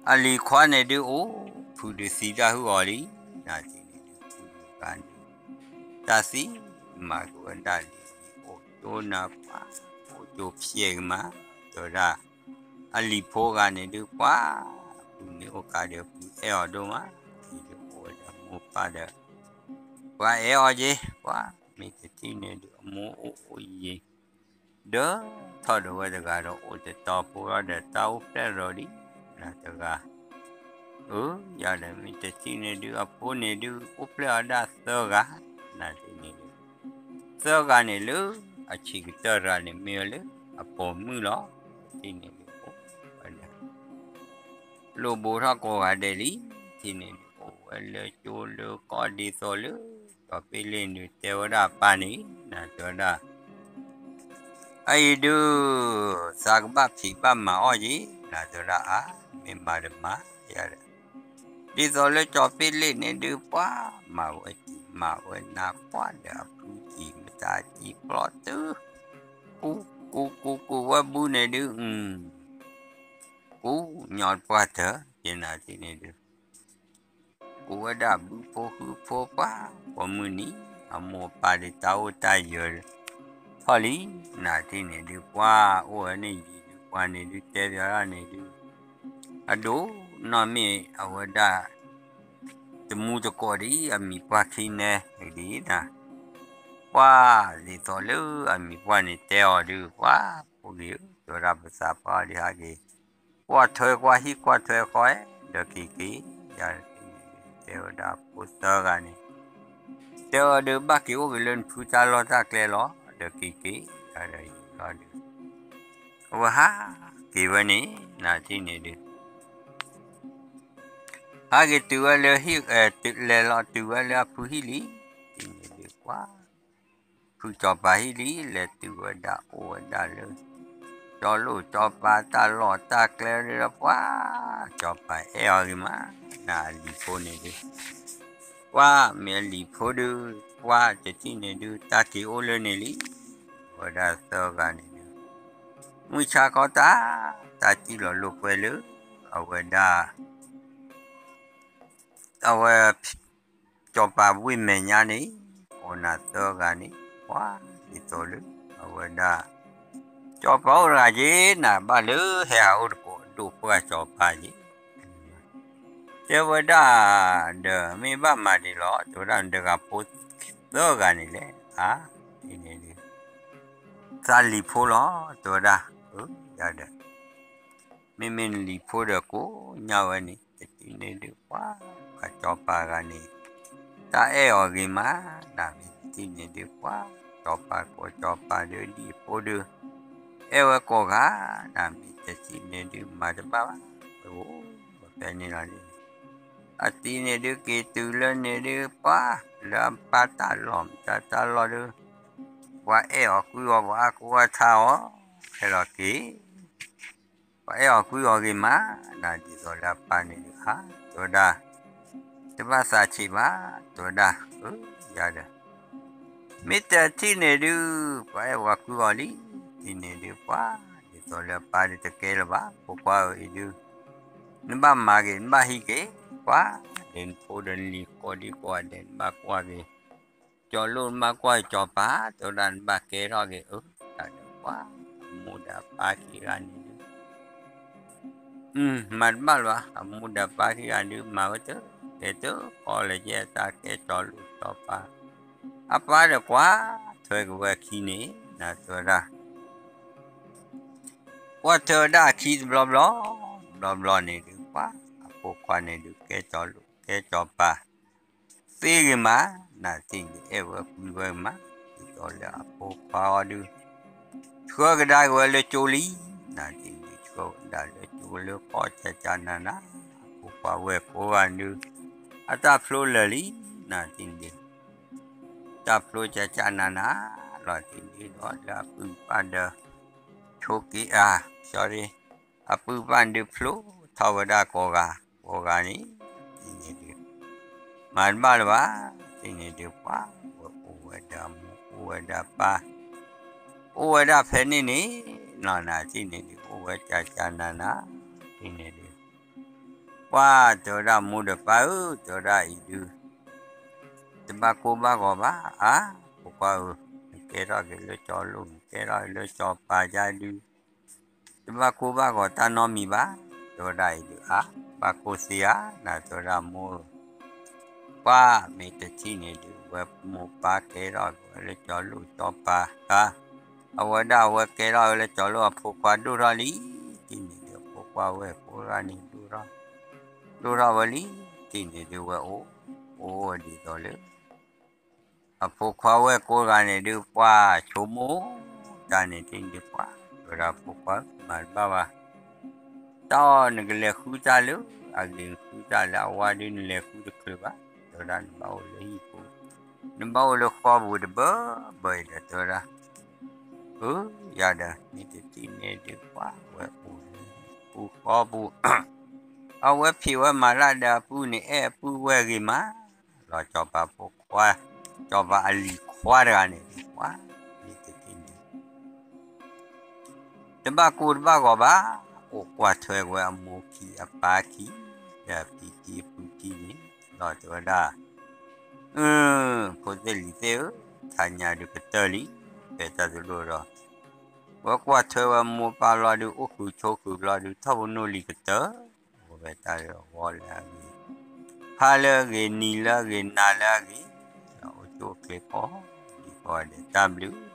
အလံၤခွါန့ၣ်ဒုးအိၣ်ဖုၣ်ဒုးသံတၢ်ဟုၣ်အီၤလံ, နၤထံၣ်န့ၣ်ဒုး ဖုၣ်ဒုးဂၤန့ၣ် တၢ်သံမၤက့ၤဝဲဒၣ်လံ, အိၣ်ကၠိနၤပှၢ်, အိၣ်ကၠိဖျဲးက့ၤမး, တဲဝဲဒၣ် အလံၤဖိဂၤန့ၣ်ဒုးပှၢ်, အပုၢ်န့ၣ်အိၣ်ကါဒီးပုၢ်အဲၣ်အီၤဒိၣ်မး, ထံၣ်ဒုးအိၣ်ဝဲဒီးမိၢ်ပၢ်ဒီး ပှၤအဲၣ်အီၤက့ၤ, ပှၢ်မ့ၢ်တထံၣ်န့ၣ်ဒုး အမိၢ်အိၣ်အိၣ်ယံၤ ဒီးထီၣ်ဒီးဝဲတဂၤဒီး အိၣ်တတီၤဖိဒီးတၢ်အိၣ်ဖျဲၣ်ရီၤဒံး နၤတဂၤ, အၢ ယၤဒီးမ့ၢ်တထံၣ်န့ၣ်ဒုး အဖိန့ၣ်ဒုး အိၣ်ဖျဲၣ်အီၤဒၣ်သၢဂၤ, နၤထံၣ်န့ၣ်ဒုး သၢဂၤန့ၣ်လၢ အဆံးကတၢၢ်တဂၤန့ၣ် မ့ၢ်ဝဲလၢအပိာ်မုၣ်လီၤ, ထံၣ်န့ၣ်ဒုးအိၣ်ဝဲဒၣ် လိၣ်ဘိထီၣ်ကိးဂၤဒဲးလံ, ထံၣ်န့ၣ်ဒုး အိၣ်ဝဲလၢကၠိလၢကီၢ်ဒ်သိးလၢ ကၠီၤပ့ၣ်လ့ၣ်န့ၣ်ဒုး တဲဝဲဒၣ်အပၢ်န့ၣ် နၤတဲဝဲဒၣ် အအံၤဒုး သးကဘၣ်ဖံးဘၣ်မၤအီၣ်က့ၤ, နၤတဲဝဲဒၣ်အါ, မ့ၢ်မၤတမၤယၤဒီး ဒ်သိးလၢကၠီၤပ့ၣ်လ့ၣ်န့ၣ်ဒုး ပှၢ်မၤဝဲကံၤမၤဝဲနၤ ပှၢ်ဒီးအဖုကံၤမတၤကံၤဖျီတုၤ ကူကူကူကူဝဲဘုန့ၣ်ဒုး ကူညီတပှၢ်တၢၢ် ယနၤထံၣ်န့ၣ်ဒုး ကူဝဲဒၣ်ဘုဖိဃုဖိပှၢ် ပိာ်မုၣ်နံၤ အမိၢ်အပၢ်ဒုးတၢ်အိၣ်တၢ်ယၢၤထီၣ်လံ, နၤထံၣ်န့ၣ်ဒုး ပှၢ်အိၣ်ဝဲန့ၣ်ယံၤဒုး ပှၢ်န့ၣ်ဒုး တဲဘၣ်ဒၣ်န့ၣ်ဒုး အဒိၣ်နီၢ်မ့ၢ်အဝဲဒၣ် တမူတကိးဒ်အမံၤပှၢ်ခံနဲဒ်နၤ, ပှၢ်ဒ်သိးလၢအမံၤပှၢ်န့ၣ်တဲအီၤဒုး ပှၢ်ဖိဂ့ၤဧၢ တဲဝဲဒၣ်ပသးပှၢ်ဒုးဟးက့ၤ ကွၢ်ထွဲကွၢ်ဟံၣ်ကွၢ်ထွဲဃီ ဒီးက့ၤက့ၤ ယၤ တဲဝဲဒၣ်ဖိသၢဂၤန့ၣ် တဲအီၤဒုး ဘၣ်က့ၤအိၣ်က့ၤလၢနဖုတၢ်လီၢ်တၢ်ကျဲလီၤ ဒီးက့ၤက့ၤ ယၤဒီးယံၤလီၤဒုး အဝဲဟးက့ၤဝဲန့ၣ် နၤထံၣ်န့ၣ်ဒုး ဟးက့ၤတုၤဝဲလၢ လဲၤလီၤတုၤဝဲလၢအဖုဟံၣ်လံ, ထံၣ်န့ၣ်ဒုး ပှၢ် ဖုစီၤပၤဟံၣ်လံ လဲၤတုၤဝဲဒၣ်အိၣ်ဝဲဒၣ်လၢ စီၤလိၣ်စီၤပၤတၢ်လီၢ်တၢ်ကျဲဒီး ပှၢ် စီၤပၤအဲၣ်အီၤဂ့ၤမး, နၤအလံၤဖိန့ၣ်ဒုး ပှၢ်မ့ၢ်အလံၤဖိဒုး ပှၢ်တထံၣ်န့ၣ်ဒုး တၢ်က့ၤအိၣ်လၢန့ၣ်လံ, အဝဲဒၣ်သၢဂၤန့ၣ်ဒုး မုၢ်ဆါခီတၢ် တၢ်စံၣ်လီၤလိာ်ကွဲလၢ အဝဲဒၣ် အဝဲ စီၤပၤဝ့ၢ်မဲာ်ညါန့ၣ် ကိးနၤသၢဂၤန့ၣ် ပှၢ်ဒ်သိးလၢ အဝဲဒၣ် စီၤပၤအိၣ်တဂၤက့ၤ နၤဘၣ်လၢဟဲဟးအိၣ်တကိးဒိၣ်ပှၢ်စီၤပၤက့ၤ တဲဝဲဒၣ် ဒီးမ့ၢ်ဘၣ်မၤဒ်လဲၣ် တဲဝဲဒၣ်နတဂၤဖိသၢဂၤန့ၣ်လဲၣ် အါ ဒ်န့ၣ်ဒုး သးလံၤဖိလီၤ တဲဝဲဒၣ် အၢ ယၤဒီး မ့မ့ၢ်နလံၤဖိဒီးကိးညါဝဲန့ၣ် တထံၣ်န့ၣ်ဒုး ပှၢ် ပှၤစီၤပၤဂၤန့ၣ် တၢ်အဲၣ်အီၤဂ့ၤမး နၤမ့ၢ်တထံၣ်န့ၣ်ဒုး ပှၢ် စီၤပၤကိးစီၤပၤဒုး ဒ်ဖိဒုး အဲၣ်ဝဲကိးဂၤ နၤမ့ၢ်တထံၣ်န့ၣ်ဒုး မၤတဘၣ်ဘၣ် ပအိၣ်ဖဲန့ၣ်လီၤန့ၣ် အတံၤန့ၣ်ဒုး က့ၤတုၤလၢန့ၣ်ဒုး ပှၢ် လၢအပၢ်တၢ်လီၢ်မတၤတၢ်လီၢ်ဒုး ပှၤအဲၣ်အီၤကွံအီၤ ပှၤအါကိအါထါအီၤ ဖဲလီၤက့ၤ ပှၤအဲၣ်အီၤကွံအီၤဂ့ၤမး နၤဒ်သိးလၢအပၢ်န့ၣ်ဒုး အါ တဲဝဲဒၣ် တဘၣ်သးဆံးဘၣ် တဲဝဲဒၣ် အၢ ယၤဒီး မ့ၢ်တထံၣ်န့ၣ်ဒုး ပှၤအဲၣ်ပှၤကွံအီၤလံ ဒ်န့ၣ်ဒုး ပှၢ် ဒ်သိးလၢအပၢ်ဒုးတကဲလၢၤဘၣ် ဖိခွါဧၢအံၤဒုး နဘၣ်မၤက့ၤ နဘၣ်ဟံးက့ၤ ပှၢ် ဒီးနဖိဒီးနလံၤကိးဒံကိးဂၤဒဲး နဘၣ်ကွၢ်က့ၤ ကၠီၤလိၣ် နဘၣ်ကွၢ်က့ၤစီၤပၤ တဲဝဲဒၣ် နဘၣ်ကဲထီၣ်က့ၤ အၢ တၢ်ဒီးပှၢ် အမိၢ်ဒီးအပၢ်ခံဂၤန့ၣ်ဒုး မၤတဘၣ်လၢၤဘၣ် အမိၢ်ဒီးအပၢ်ခံဂၤဒုး မၤဝဲတၢ် ကဲတၢ်ကီလၢကဲ တၢ်ကဲကၠီၤလိၣ်စီၤပၤ အပၢ်ဒီးကွၢ်ထွဲက့ၤဝဲအခံန့ၣ် နၤတဲဝဲဒၣ် ကွၢ်ထွဲဝဲဒၣ်အခံတဘျီဘျီ တဘျီဘျီန့ၣ်ဒုး ပှၢ် အဖိခွါန့ၣ်ဒုး ကဲကၠီၤလိၣ် ကဲကၠီၤပၤ သ့ဂ့ၤမး နၤတထံၣ်န့ၣ်ဒုး အဲၣ်ဝဲကွံဝဲမး ဒ်သိးလၢအဖိခွါအီၤဒုး ဆှၢကဒါက့ၤဝဲလၢကၠိလံ နၤတထံၣ်န့ၣ်ဒုး ဆှၢဝဲဒၣ်လၢကၠိလၢကီၢ်ကၠးကၠးနၤနၤ အဖိခွါဝဲၢ်ကိးဂၤဒုး အတၢ်ဖျိလၢာ်လံ နၤတထံၣ်န့ၣ်ဒုး တၢ်ဖျိကၠးကၠးနၤနၤ လီၤတထံၣ်န့ၣ်ဒီးလၢအပုၢ်ပၢ်ဒီး ဆိးက့အါ sorry အပုၢ်ပၢ်ဒုးဖျိထီၣ်ဝဲဒၣ်ကိးဂၤ ကိးဂၤန့ၣ် တထံၣ်န့ၣ်ဒုး မၤတဘၣ်လၢၤဘၣ် တထံၣ်န့ၣ်ဒုး ပှၢ် ဝဲအိၣ်ဝဲဒၣ်မိၢ် အိၣ်ဝဲဒၣ်ပၢ် အိၣ်ဝဲဒၣ်ဖဲန့ၣ်န့ၣ် လီၤနၤတထံၣ်န့ၣ်ဒုး အိၣ်ဝဲကၠးကၠးနၤနၤ တထံၣ်န့ၣ်ဒုး ပှၢ်တဲဝဲဒၣ်မိၢ်ဒီးပၢ်ဧၢ, တဲဝဲဒၣ်အံၤဒုး တဘၣ်ကိၢ်ဘၣ်ဂီၤဘၣ်, အါ, ဖိခွါဧၢ, နကဲထီၣ်က့ၤလၢကၠီလိၣ်, နကဲထီၣ်က့ၤလၢကၠီပၤယါဒုး တဘၣ်ကိၢ်ဘၣ်ဂီၤတၢ်နီတမံၤဘၣ်, တဲဝဲဒၣ်အံၤဒုး အါ, ဘၣ်ကိၢ်သ့ဧါ, နၤတဲဝဲဒၣ်မိၢ်ဧၢ, ပှၢ်မ့ၢ်တထံၣ်န့ၣ်ဒုး ဝဲမိၢ်ပၢ်ကဲထီၣ်က့ၤဝဲလၢကၠီလိၣ်ကၠီပၤဧါ, အဝဲဒၣ်အဝဲကဲထီၣ်ဝဲလၢကၠီလိၣ်အဖိခွါဒိၣ်ထီၣ်လံ, တထံၣ်န့ၣ်ဒုး ဖိခွါဝဲၢ်ကိးဂၤန့ၣ်ဒိၣ်ထီၣ်, ဒိၣ်ထီၣ်ဝဲလံ, တထံၣ်န့ၣ်ဒုးဝဲအိၣ်, အိၣ်ဝဲဒ်သိးလၢ အဖိခွါဝဲၢ်ကိးဂၤန့ၣ်ဒုး ပှၢ်ဆိကမိၣ်, တၢ်န့ၣ်တထံၣ်န့ၣ်ဒုးပှၢ်, တဲဝဲဒၣ်ဖိခွါမၤတဘၣ်ဘၣ်, တၢ်အီၣ်နကလဲၤဃုတၢ်လၢအဂ့ၤ, ဃုတၢ်လၢအဝါဒုး နလဲၤဃုတချုးဘၣ်, တဲဝဲဒၣ်နဘၣ်အိၣ်လၢဟံၣ်ပူၤ, နဘၣ်အိၣ်လၢဃီပူၤတဘၢဘၢအံၤဒီး တဲဝဲဒၣ်, အၢ ယၤဒီး မ့ၢ်တထံၣ်န့ၣ်ဒုးပှၢ်ဝဲအိၣ်လၢပူၤဃီပူၤ, အဝဲဖံးဝဲမၤတၢ်ဒီးအပုၢ်န့ၣ် အဲၣ်အပုၢ်ဝဲၢ်ဂ့ၤမး, လီၤစီၤပၤဖိခွါ, စီၤပၤအလံၤခွါတဂၤန့ၣ်ဒုးပှၢ်, မ့ၢ်တထံၣ်န့ၣ် တဘၣ်ကိၢ်တဘၣ်ဂီၤဘၣ်, အိၣ်ကွၢ်ထွဲဝဲအမိၢ်ခံအပၢ်ခံ, ဒီးအဖံခံအဖုခံန့ၣ်, လီၤတဲဝဲဒၣ်, အၢ, ဖိသ့ၣ်လံၤသ့ၣ်ဧၢ, ထါညါဒုးကတၢၢ်လံ, ဖဲတၢ်တလိၣ်ဒီး, ဝဲကွၢ်ထွဲဝဲမိၢ်ပၢ်လီၤဒုး အိၣ်ဃုာ်ဆိးဃုာ်လီၤဒုး ထီၣ်ပနီၣ်လံၤကတၢၢ်, အိၣ်ဝဲတၢ်ဂီၤလၢအဂ့ၤ, ဖးလၢအဂ့ၤ, နံၤလၢအဂ့ၤ, နၤလၢအဂ့ၤ, ဒီးအိၣ်ဆူၣ်အိၣ်ချ့ကိးဒံကိးဂၤဒဲး, တၢ်ဘျုး